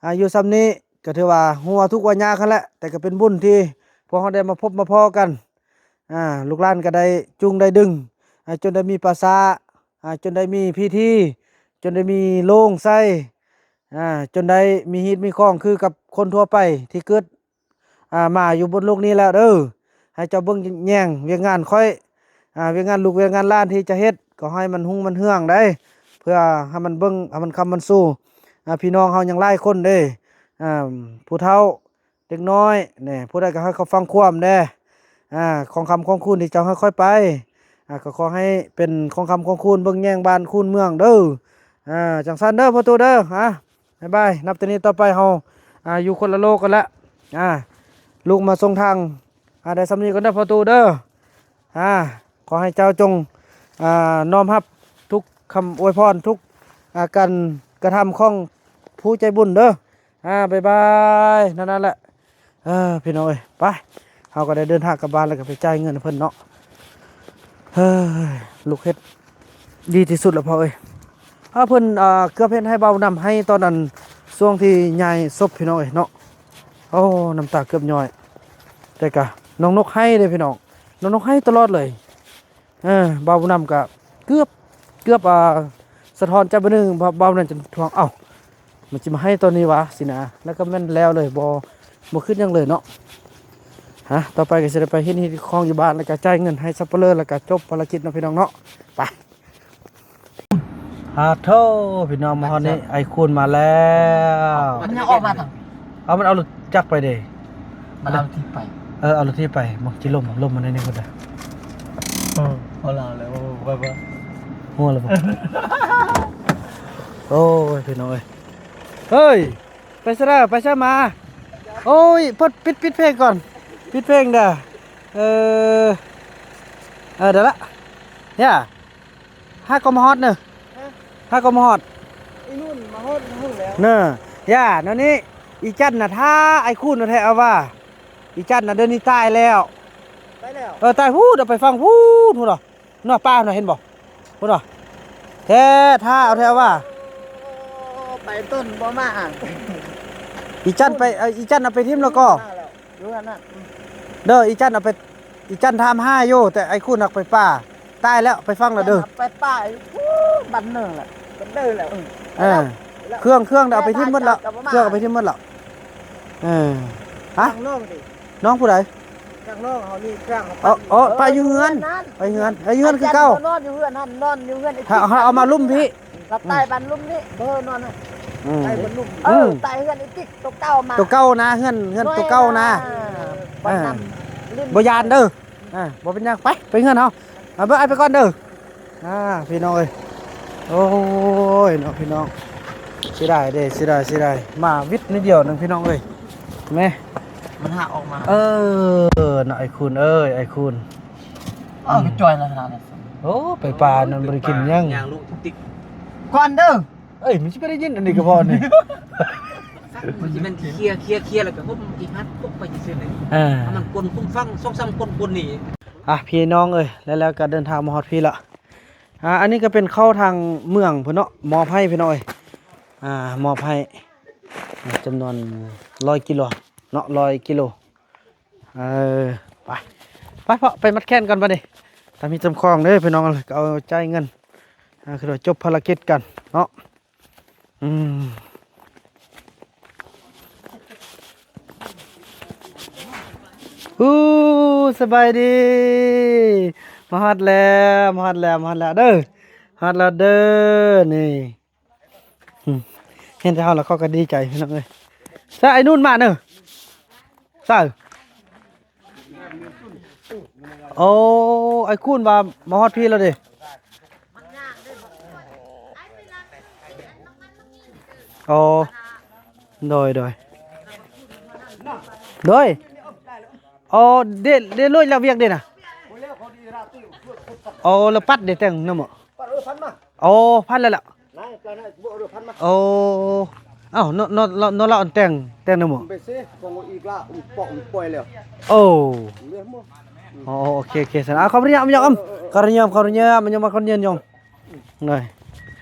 ອ່າ ຢູ່ຊ່ຳນີ້ກໍຖືວ່າຮູ້ວ່າທຸກວ່າຍາກຫັ້ນແຫຼະ, ແຕ່ກໍເປັນບຸນທີ່ພວກເຮົາໄດ້ມາພົບມາພໍ້ກັນ. ອ່າ ລູກຫຼານກໍໄດ້ຈູງໄດ້ດຶງ ອ່າ ຈົນໄດ້ມີປາສາດ, ອ່າ ຈົນໄດ້ມີພິທີ, ຈົນໄດ້ມີໂລງໃສ່, ອ່າ ຈົນໄດ້ມີຮີດມີຄອງຄືກັບຄົນທົ່ວໄປທີ່ເກີດ ອ່າ ມາຢູ່ບົນໂລກນີ້ແລ້ວເດີ້. ໃຫ້ເຈົ້າເບິ່ງແຍງວຽກງານຂ້ອຍ, ອ່າ ວຽກງານລູກວຽກງານຫຼານທີ່ຈະເຮັດ ກໍໃຫ້ມັນຮຸ່ງມັນເຮືອງໄດ໋, ເພື່ອໃຫ້ມັນເບິ່ງ ໃຫ້ມັນຄ້ຳມັນຊູ. ອ່າ ພີ່ນ້ອງເຮົາຍັງຫຼາຍຄົນເດ້, ອ່າ ຜູ້ເຖົ້າ ເດັກນ້ອຍແດ່, ຜູ້ໃດກໍໃຫ້ເຂົາຟັງຄວາມແດ່. ອ່າ ຂອງຄຳຂອງຄູນທີ່ເຈົ້າໃຫ້ຂ້ອຍໄປ, ອ່າ ກໍຂໍໃຫ້ເປັນຂອງຄຳຂອງຄູນເບິ່ງແຍງບ້ານຄູນເມືອງເດີ້. ອ່າ ຈັ່ງຊັ້ນເດີ້ພໍ່ຕູ້ເດີ້. ອ່າ ບາຍບາຍ, ນັບແຕ່ນີ້ຕໍ່ໄປເຮົາ ອ່າ ຢູ່ຄົນລະໂລກກັນລະ. ອ່າ ລູກມາສົ່ງທາງ ອ່າ ໄດ້ຊ່ຳນີ້ກ່ອນເດີ້ພໍ່ຕູ້ເດີ້. ອ່າ ຂໍໃຫ້ເຈົ້າຈົ່ງ ອ່າ ນ້ອມຮັບທຸກຄຳອວຍພອນ, ທຸກ ອ່າ ການກະທຳຂອງຜູ້ໃຈບຸນເດີ້. ອ່າ ບາຍບາຍ. ນັ້ນ ນັ້ນແຫຼະ ເອີ ພີ່ນ້ອງເອີຍ, ໄປ ເຮົາກໍໄດ້ເດີນທາງກັບບ້ານ ແລ້ວກໍໄປຈ່າຍເງິນໃຫ້ເພິ່ນເນາະ. ເອີ ລູກເຮັດດີທີ່ສຸດແລ້ວພໍ່ເອີຍ. ເອີ ເພິ່ນ ອ່າ ເກືອບເຮັດໃຫ້ເບົານ້ຳໄຫ້ຕອນນັ້ນ ຊ່ວງທີ່ຍ້າຍສົບ ພີ່ນ້ອງເອີຍເນາະ. ໂອ້ ນ້ຳຕາເກືອບຍ້ອຍ, ແຕ່ກະນ້ອງນົກໄຫ້ເດ້ພີ່ນ້ອງ, ນ້ອງນົກໄຫ້ຕະຫຼອດເລີຍ. ເອີ ເບົານ້ຳກະເກືອບ ເກືອບ ອ່າ ສະທ້ອນຈາກບຶງ ເບົາ ເບົານັ້ນຈົນທວງ. ເອົ້າ ມັນຊິມາໄຫ້ຕອນນີ້ຫວາ ຊີ້ນະ, ແລ້ວກໍແມ່ນແລ້ວເລີຍ, ບໍ່ ບໍ່ຄິດຫຍັງເລີຍເນາະ. ຮະ ຕໍ່ໄປກໍຊິໄດ້ໄປເຮັດ ເຮັດຂອງຢູ່ບ້ານ ແລ້ວກໍຈ່າຍເງິນໃຫ້ສັບປະເລີ ແລ້ວກໍຈົບພາລະກິດເນາະ ພີ່ນ້ອງເນາະ. ໄປ ອາໂທ ພີ່ນ້ອງ, ມາຮອດນີ້ ໄອ້ຄູນມາແລ້ວ. ມັນຍັງອອກມາຕັ້ງ ເອົາ ມັນເອົາລົດຈັກໄປເດ້. ມັນເອົາລົດຖີບໄປ. ເອີ ເອົາລົດຖີບໄປ. ມັນຊິລົ້ມ ລົ້ມມາໃນນີ້ພຸ້ນນະ. ເອີ ເອົາລາວແລ້ວ. ໂອ້ ໄປໆ ຫົວແລ້ວບໍ່? ໂອ້ຍ ພີ່ນ້ອງເອີຍ. ເຮີ້ຍ ໄປຊະເດີ ໄປຊະມາ. ໂອ້ຍ ເພິ່ນປິດ ປິດເພງກ່ອນ ປິດເພງເດີ. ເອີ ເອີ ໄດ້ລະ ເຮີ້ຍ. ຫາກໍມາຮອດເນີ ຫາກໍມາຮອດ. ອີນຸ່ນມາຮອດ ມາຮອດແລ້ວເນີ. ຢ່າ ແນວນີ້ ອີຈັນນະ ຖ້າໄອ້ຄູນແທ້ເອົາວ່າ ອີຈັນນະ ດຽວນີ້ຕາຍແລ້ວ. ຕາຍແລ້ວ? ເອີ ຕາຍພຸ້ນ ເອົາໄປຝັງພຸ້ນ ພຸ້ນເນາະ. ເນາະ ປ້າເນາະ ເຫັນບໍ່? ພຸ້ນເນາະ. ແທ້ ຖ້າເອົາແທ້ວ່າ ໂອ້ ໄປຕົ້ນບໍ່ມາ. ອີຈັນໄປ ເອີ ອີຈັນເອົາໄປຖິ້ມແລ້ວກໍ ຢູ່ຫັ້ນນະ ເດີ. ອີຈັນເອົາໄປ ອີຈັນຖາມຫາຢູ່ ແຕ່ໄອ້ຄູນຮັກໄປປ່າ ຕາຍແລ້ວ ໄປຝັງແລ້ວເດີ. ໄປປ່າ ອູ້ ບັນເນີແຫຼະ ບັນເນີແຫຼະ. ເອີ ເອີ ເຄື່ອງ ເຄື່ອງເອົາໄປຖິ້ມໝົດແລ້ວ ເຄື່ອງເອົາໄປຖິ້ມໝົດແລ້ວ. ເອີ ຮະ ນ້ອງ ນ້ອງຜູ້ໃດ? ເອີ ເອີ ໄປຢູ່ເຮືອນ ໄປເຮືອນ ໄປເຮືອນຄືເກົ່າ. ນອນຢູ່ເຮືອນຫັ້ນ ນອນຢູ່ເຮືອນ. ເຮົາ ເຮົາເອົາມາລຸ່ມພີ້ ກັບໃຕ້ບ້ານລຸ່ມນີ້ ເອີ ນອນນະ. ອືມ ໃຕ້ບ້ານລຸ່ມ ເອີ ໃຕ້ເຮືອນອີຕິກໂຕເກົ່າມາ ໂຕເກົ່ານະ ເຮືອນ ເຮືອນໂຕເກົ່ານະ. ເອີ ບໍ່ຢ້ານເດີ. ອ່າ ບໍ່ເປັນຫຍັງ ໄປ ໄປເຮືອນເຮົາ. ເອົາ ເບິ່ງອ້າຍໄປກ່ອນເດີ. ອ່າ ພີ່ນ້ອງເອີຍ ໂອ້ຍເນາະ ພີ່ນ້ອງ ເສຍດາຍເດ້ ເສຍດາຍ ເສຍດາຍ. ມາວິດນິດດຽວໜຶ່ງ ພີ່ນ້ອງເອີຍ ແມ່. ມັນຫາກອອກມາ. ເອີ ເນາະ ໄອ້ຄູນເອີຍ ໄອ້ຄູນ. ອ້າວ ກະຈ່ອຍລະຂະໜາດນັ້ນ. ໂອ້ ໄປປ່ານັ້ນບໍ່ໄດ້ກິນຫຍັງ. ຍ່າງລຸຕິກໆ ກ່ອນເດີ. ເອີຍ ມັນຊິໄປໄດ້ຍິນອັນນີ້ກະພໍນີ້. ມັນຊິແມ່ນເຄຍ ເຄຍ ເຄຍ ແລ້ວກະຫົບອີກ ຫັດຕົກໄປຊື່ໆນີ້. ເອີ ຖ້າມັນກົນ ຄຸມຟັງ ສອງສາມຄົນກົນນີ້. ອ່ະ ພີ່ນ້ອງເອີຍ ແລ້ວ ແລ້ວກະເດີນທາງມາຮອດພີ້ລະ. ອ່າ ອັນນີ້ກະເປັນເຂົ້າທາງເມືອງພຸ້ນເນາະ ມອບໃຫ້ພີ່ນ້ອງເອີຍ. ອ່າ ມອບໃຫ້ ອ່າ ຈຳນວນຮ້ອຍກິໂລເນາະ ຮ້ອຍກິໂລ. ເອີ ໄປ ໄປເພາະ ໄປມັດແຂນກ່ອນບາດນີ້. ຕາມີຕຳຂອງເດີພີ່ນ້ອງ ກະເອົາຈ່າຍເງິນ. ອ່າ ຄືວ່າຈົບພາລະກິດກັນເນາະ. ອືມ ອູ້ ສະບາຍດີ. ມາຮອດແລ້ວ ມາຮອດແລ້ວ ມາຮອດແລ້ວເດີ ຮອດແລ້ວເດີ ນີ້. ອືມ ເຫັນແຕ່ເຮົາລະເຂົາກະດີໃຈພີ່ນ້ອງເອີຍ. ໃສ ໄອ້ນູນມາເນີ ໃສ? ໂອ້ ໄອ້ຄູນວ່າມາຮອດພີ້ແລ້ວເດ. ໂອ້ ໂດຍ ໂດຍ ໂດຍ. ອໍ ເດ ເດ ໂລຍແລ້ວວຽກເດນະ. ອໍ ລະປັດເດ ແຕ່ງນຳ. ອໍ ພັນແລ້ວລະ. ອໍ ເອົ້າ ເນາະ ເນາະ ເນາະ ລາວອັນແຕ່ງ ແຕ່ງນຳ. ໂອ້ ໂອເຄ ໂອເຄ ຊັ້ນ. ອາ ຂໍອະນຸຍາດ ອາ ຂໍອະນຸຍາດ ອາ ຂໍອະນຸຍາດ ອາ ຂໍອະນຸຍາດ.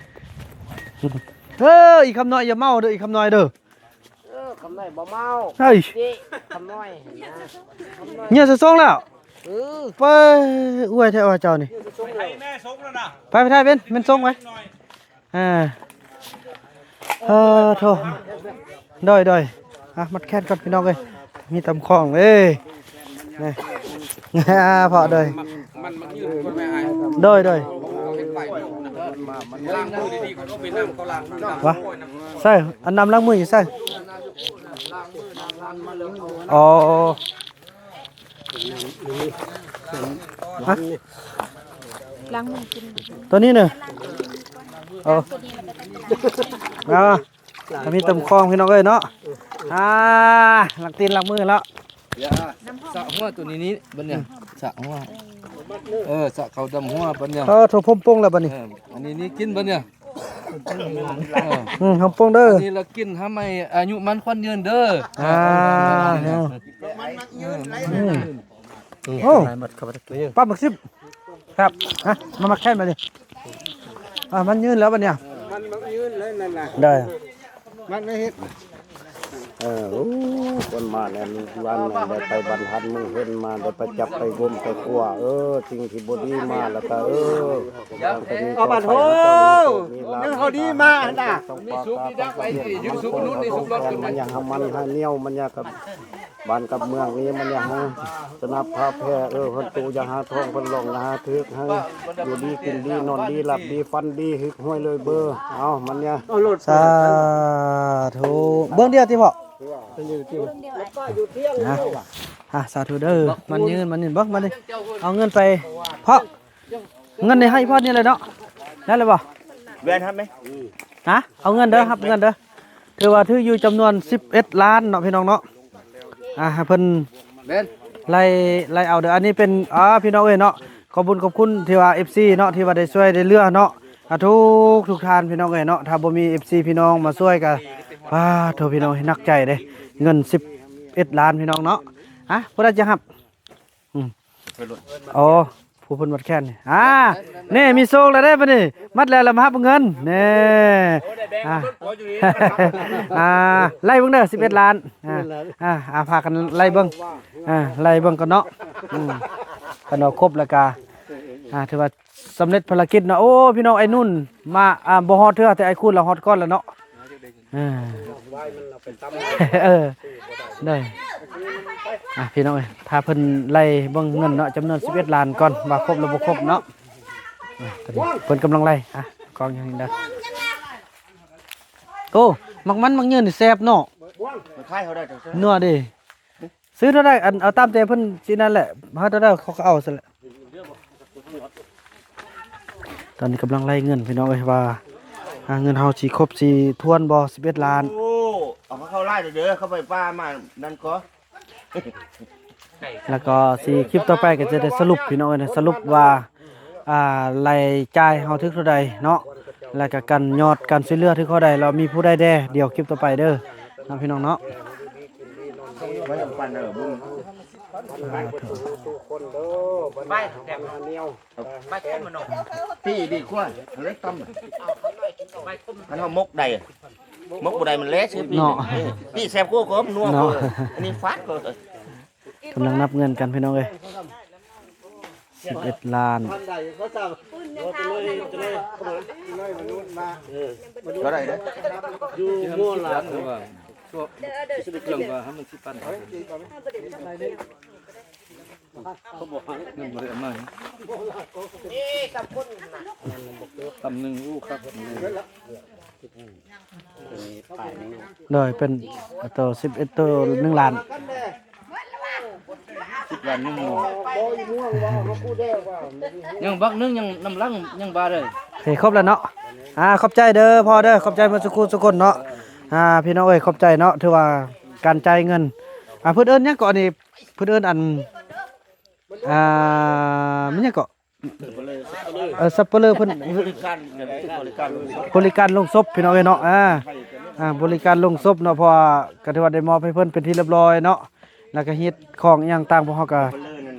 ເອີ ອີຄຳນ້ອຍຢ່າເມົາເດີ ອີຄຳນ້ອຍເດີ. ເອີ ຄຳນ້ອຍບໍ່ເມົາ. ເຮີ້ຍ ຄຳນ້ອຍ ເຫຍື້ອສະສົງແລ້ວ. ເອີ ໄປ ອວຍແທ້ວ່າເຈົ້ານີ້. ໄປ ໄປ ໄປ ເປັນ ເປັນສົງໄປ. ອ່າ ເອີ ໂທ້ ໂດຍ ໂດຍ. ອ່ະ ມັດແຂນກ່ອນພີ່ນ້ອງເອີຍ ມີຕຳຂອງເດ້. ນີ້ ເພາະ ໂດຍ ມັນ ມັນຢືນກ່ອນແມ່ອ້າຍ. ໂດຍ ໂດຍ. ວະ ໃສ່ ອັນນ້ຳລ້າງມືຢູ່ໃສ? ອໍ ຮະ ລ້າງມືກິນ ໂຕນີ້ເນີ. ໂອ້ ອ່າ ມີຕຳຂອງພີ່ນ້ອງເອີຍເນາະ. ອ່າ ລ້າງຕີນລ້າງມືແລ້ວ. ສະຫົວໂຕນີ້ນີ້ບັດນີ້ ສະຫົວ. ເອີ ສະເຂົ້າດຳຫົວບັດນີ້. ເອີ ໂຖ ຜົມປົງແລ້ວບັດນີ້. ເອີ ອັນນີ້ນີ້ກິນບັດນີ້. ເອີ ອືມ ຫົມປົງເດີ. ອັນນີ້ລະກິນຫາໃໝ່ອາຍຸໝັ້ນຂວັນຍືນເດີ. ອ່າ ອືມ ໂອ້ ປັບໝາກຊິບ. ຄັບ ຮະ ມາໝາກແຄນບາດນີ້. ອ່າ ມັນຍືນແລ້ວບາດນີ້ ມັນມັກຍືນເລີຍນັ້ນນະ. ໄດ້ ມັນໄດ້ເຮັດ ເອີ ໂອ້ ຄົນມາແລ້ວ ວັນນັ້ນໄດ້ໄປບັນທັນ ມື້ເຫັນມາ ໄດ້ໄປຈັບໄປກົມໄປຂົ້ວ. ເອີ ສິ່ງທີ່ບໍ່ດີມາແລ້ວກະ ເອີ ເອົາບັດ ໂອ້ ມີລາບ ເລື່ອງເຂົາດີມາຫັ້ນນະ. ມີສຸກມີດັກໄວ້ ຢືນສຸກລຸ້ນນີ້ສຸກລົດຂຶ້ນ ມັນຢ່າຫາມັນຫາໜຽວ ມັນຢ່າກັບ ບ້ານກັບເມືອງນີ້ມັນຢ່າຫາສະໜັບພາແຜ່. ເອີ ເພິ່ນຕູ້ຢ່າຫາທອງ ເພິ່ນລ່ອງຢ່າຫາຖືກ ໃຫ້ຢູ່ດີກິນດີ ນອນດີ ຫຼັບດີ ຝັນດີ ຖືກຫວຍເລີຍເບີ. ເອົາ ມັນຢ່າ ສາທຸ. ເບິ່ງດຽວຕິພໍ່ ນະ. ອ່າ ສາທຸເດີ. ມັນຍືນ ມັນຍືນ. ເບິ່ງມານີ້ ເອົາເງິນໄປ ພໍ່ ເງິນນີ້ໃຫ້ພໍ່ນີ້ເລີຍເນາະ. ໄດ້ແລ້ວບໍ່? ແວ່ນຮັບໄໝ? ຮະ? ເອົາເງິນເດີ ຮັບເງິນເດີ. ຖືວ່າຖືກຢູ່ຈຳນວນສິບເອັດລ້ານເນາະ ພີ່ນ້ອງເນາະ. ອ່າ ໃຫ້ເພິ່ນໄລ່ ໄລ່ເອົາເດີ. ອັນນີ້ເປັນ ອ່າ ພີ່ນ້ອງເອີຍເນາະ ຂອບບຸນຂອບຄຸນທີ່ວ່າ ເອັຟຊີ ເນາະ ທີ່ວ່າໄດ້ຊ່ວຍໄດ້ເຫຼືອເນາະ. ອ່າ ທຸກ ທຸກທ່ານ ພີ່ນ້ອງເອີຍເນາະ. ຖ້າບໍ່ມີ ເອັຟຊີ ພີ່ນ້ອງມາຊ່ວຍກະ ປາໂທ ພີ່ນ້ອງ ໜັກໃຈເດ້. ເງິນສິບເອັດລ້ານ ພີ່ນ້ອງເນາະ. ຮະ? ຜູ້ໃດຈະຮັບ? ອືມ ອໍ ຜູ້ເພິ່ນມັດແຂນນີ້. ອ່າ ນີ້ມີໂຊກແລ້ວເດ້ບັດນີ້ ມັດແລ້ວລະມາຮັບເງິນ. ນີ້ ອ່າ ອ່າ ໄລ່ເບິ່ງເດີ ສິບເອັດລ້ານ. ອ່າ ອ່າ ພາກັນໄລ່ເບິ່ງ ອ່າ ໄລ່ເບິ່ງກ່ອນເນາະ. ອືມ ຄັນວ່າຄົບແລ້ວກະ ອ່າ ຖືວ່າສຳເລັດພາລະກິດເນາະ. ໂອ້ ພີ່ນ້ອງ ໄອ້ນຸ່ນມາ ອ່າ ບໍ່ຮອດເທື່ອ ແຕ່ໄອ້ຄູນລະຮອດກ່ອນລະເນາະ. ເອີ ເອີ ໂດຍ. ອ່ະ ພີ່ນ້ອງເອີຍ ຖ້າເພິ່ນໄລ່ເບິ່ງເງິນເນາະ ຈຳນວນສິບເອັດລ້ານກ່ອນ ວ່າຄົບຫຼືບໍ່ຄົບເນາະ. ອ່ະ ຕອນນີ້ເພິ່ນກຳລັງໄລ່. ອ່ະ ກອງຢູ່ນີ້ເດີ. ໂອ້ ໝາກມັນໝາກຍືນນີ້ແຊບເນາະ. ມັນຂາຍເທົ່າໃດ? ນົວເດ. ຊື້ເທົ່າໃດ ອັນ ເອົາຕາມແຕ່ເພິ່ນຊິນັ້ນແຫຼະ ເຮົາເທົ່າໃດເຂົາກະເອົາຊັ້ນແຫຼະ. ຕອນນີ້ກຳລັງໄລ່ເງິນ ພີ່ນ້ອງເອີຍ ວ່າ ອ່າ ເງິນເຮົາຊິຄົບຊິຖ້ວນບໍ່ ສິບເອັດລ້ານ. ໂອ້ ເອົາເຂົ້າຫຼາຍເດີ ເຂົ້າໄປປ່າມານັ້ນກໍ. ແລ້ວກໍຊິ ຄລິບຕໍ່ໄປກໍຈະໄດ້ສະຫຼຸບ ພີ່ນ້ອງເອີຍ ສະຫຼຸບວ່າ ອ່າ ລາຍຈ່າຍເຮົາຖືກເທົ່າໃດເນາະ ແລ້ວກໍການຍອດການຊ່ວຍເຫຼືອຖືກເທົ່າໃດ ແລ້ວມີຜູ້ໃດແດ່ ດຽວຄລິບຕໍ່ໄປເດີເນາະ ພີ່ນ້ອງເນາະ. ໄປແຖມ ໄປຄົມມັນເນາະ ປີ້ດີກວ່າ ເລີຍຕ່ຳ ຄັນເຮົາໝົກໄດ້ ໝົກບໍ່ໄດ້ມັນແຫຼະຊື່ປີ້ ເນາະ ເອີ ປີ້ແຊບກວ່າ ກວ່າ ນົວກວ່າ ເນາະ ອັນນີ້ຟາດກວ່າ. ກຳລັງນັບເງິນກັນ ພີ່ນ້ອງເອີຍ ສິບເອັດລ້ານ ເທົ່າໃດເດີ? ຢູ່ມົວລາວ ເຄື່ອງວ່າໃຫ້ມັນສິບພັນ ເງິນບໍ່ໄດ້ເອົາມາ ຕຳໜຶ່ງ ອູ້ ຄັກ ໂດຍ ເປັນໂຕສິບເອັດໂຕ ໜຶ່ງລ້ານ ສິບລ້ານ ຍັງບັກໜຶ່ງ ຍັງນຳຫຼັງ ຍັງບາດເດີ. ໂອເຄ ຄົບແລ້ວເນາະ ອ່າ ຂອບໃຈເດີພໍ່ເດີ ຂອບໃຈໝົດສູ່ຄູ່ສູ່ຄົນເນາະ ອ່າ ພີ່ນ້ອງເອີຍ ຂອບໃຈເນາະ ຖືວ່າການຈ່າຍເງິນ ອ່າ ເພິ່ນເອີ້ນຫຍັງເກາະ ອັນນີ້ ເພິ່ນເອີ້ນອັນ ອ່າ ແມ່ນຫຍັງເກາະ ເອີ ສັບປະເລີເພິ່ນ ບໍລິການ ບໍລິການລົງສົບ ພີ່ນ້ອງເອີຍເນາະ ອ່າ ອ່າ ບໍລິການລົງສົບເນາະ ເພາະວ່າກໍຖືວ່າໄດ້ມອບໃຫ້ເພິ່ນເປັນທີ່ລຽບຮ້ອຍເນາະ ແລ້ວກໍຮີດຄອງອີ່ຫຍັງຕ່າງ ພວກເຮົາກໍ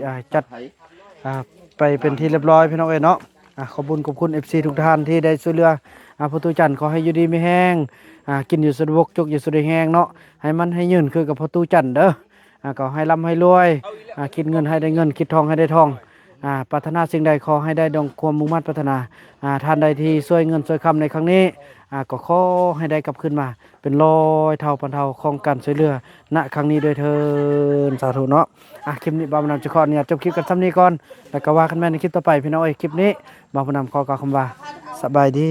ອ່າ ຈັດ ອ່າ ໄປເປັນທີ່ລຽບຮ້ອຍ ພີ່ນ້ອງເອີຍເນາະ ອ່າ ຂອບບຸນຂອບຄຸນ ເອັຟຊີ ທຸກທ່ານທີ່ໄດ້ຊ່ວຍເຫຼືອ ອ່າ ພໍ່ຕູ້ຈັນ ຂໍໃຫ້ຢູ່ດີມີແຮງ ອ່າ ກິນຢູ່ສະດວກ ຈົກຢູ່ສະດວກແຮງເນາະ ໃຫ້ໝັ້ນໃຫ້ຍືນຄືກັບພໍ່ຕູ້ຈັນເດີ. ອ່າ ກໍໃຫ້ລ່ຳໃຫ້ລວຍ ອ່າ ຄິດເງິນໃຫ້ໄດ້ເງິນ ຄິດທອງໃຫ້ໄດ້ທອງ ອ່າ ປາດຖະໜາສິ່ງໃດຂໍໃຫ້ໄດ້ດັ່ງຄວາມມຸ່ງມາດປາດຖະໜາ ອ່າ ທ່ານໃດທີ່ຊ່ວຍເງິນຊ່ວຍຄຳໃນຄັ້ງນີ້ ອ່າ ກໍຂໍໃຫ້ໄດ້ກັບຄືນມາເປັນຮ້ອຍເທົ່າພັນເທົ່າຂອງການຊ່ວຍເຫຼືອນະຄັ້ງນີ້ດ້ວຍເທີ້ນ ສາທຸເນາະ. ອ່າ ຄລິບນີ້ບ່າວບຸນນຳຈະຂໍອະນຸຍາດຈົບຄລິບກັນສ່ຳນີ້ກ່ອນ ແລ້ວກໍວ່າກັນໃໝ່ໃນຄລິບຕໍ່ໄປ ພີ່ນ້ອງເອີຍ. ຄລິບນີ້ບ່າວບຸນນຳຂໍກ່າວຄຳວ່າ ສະບາຍດີ.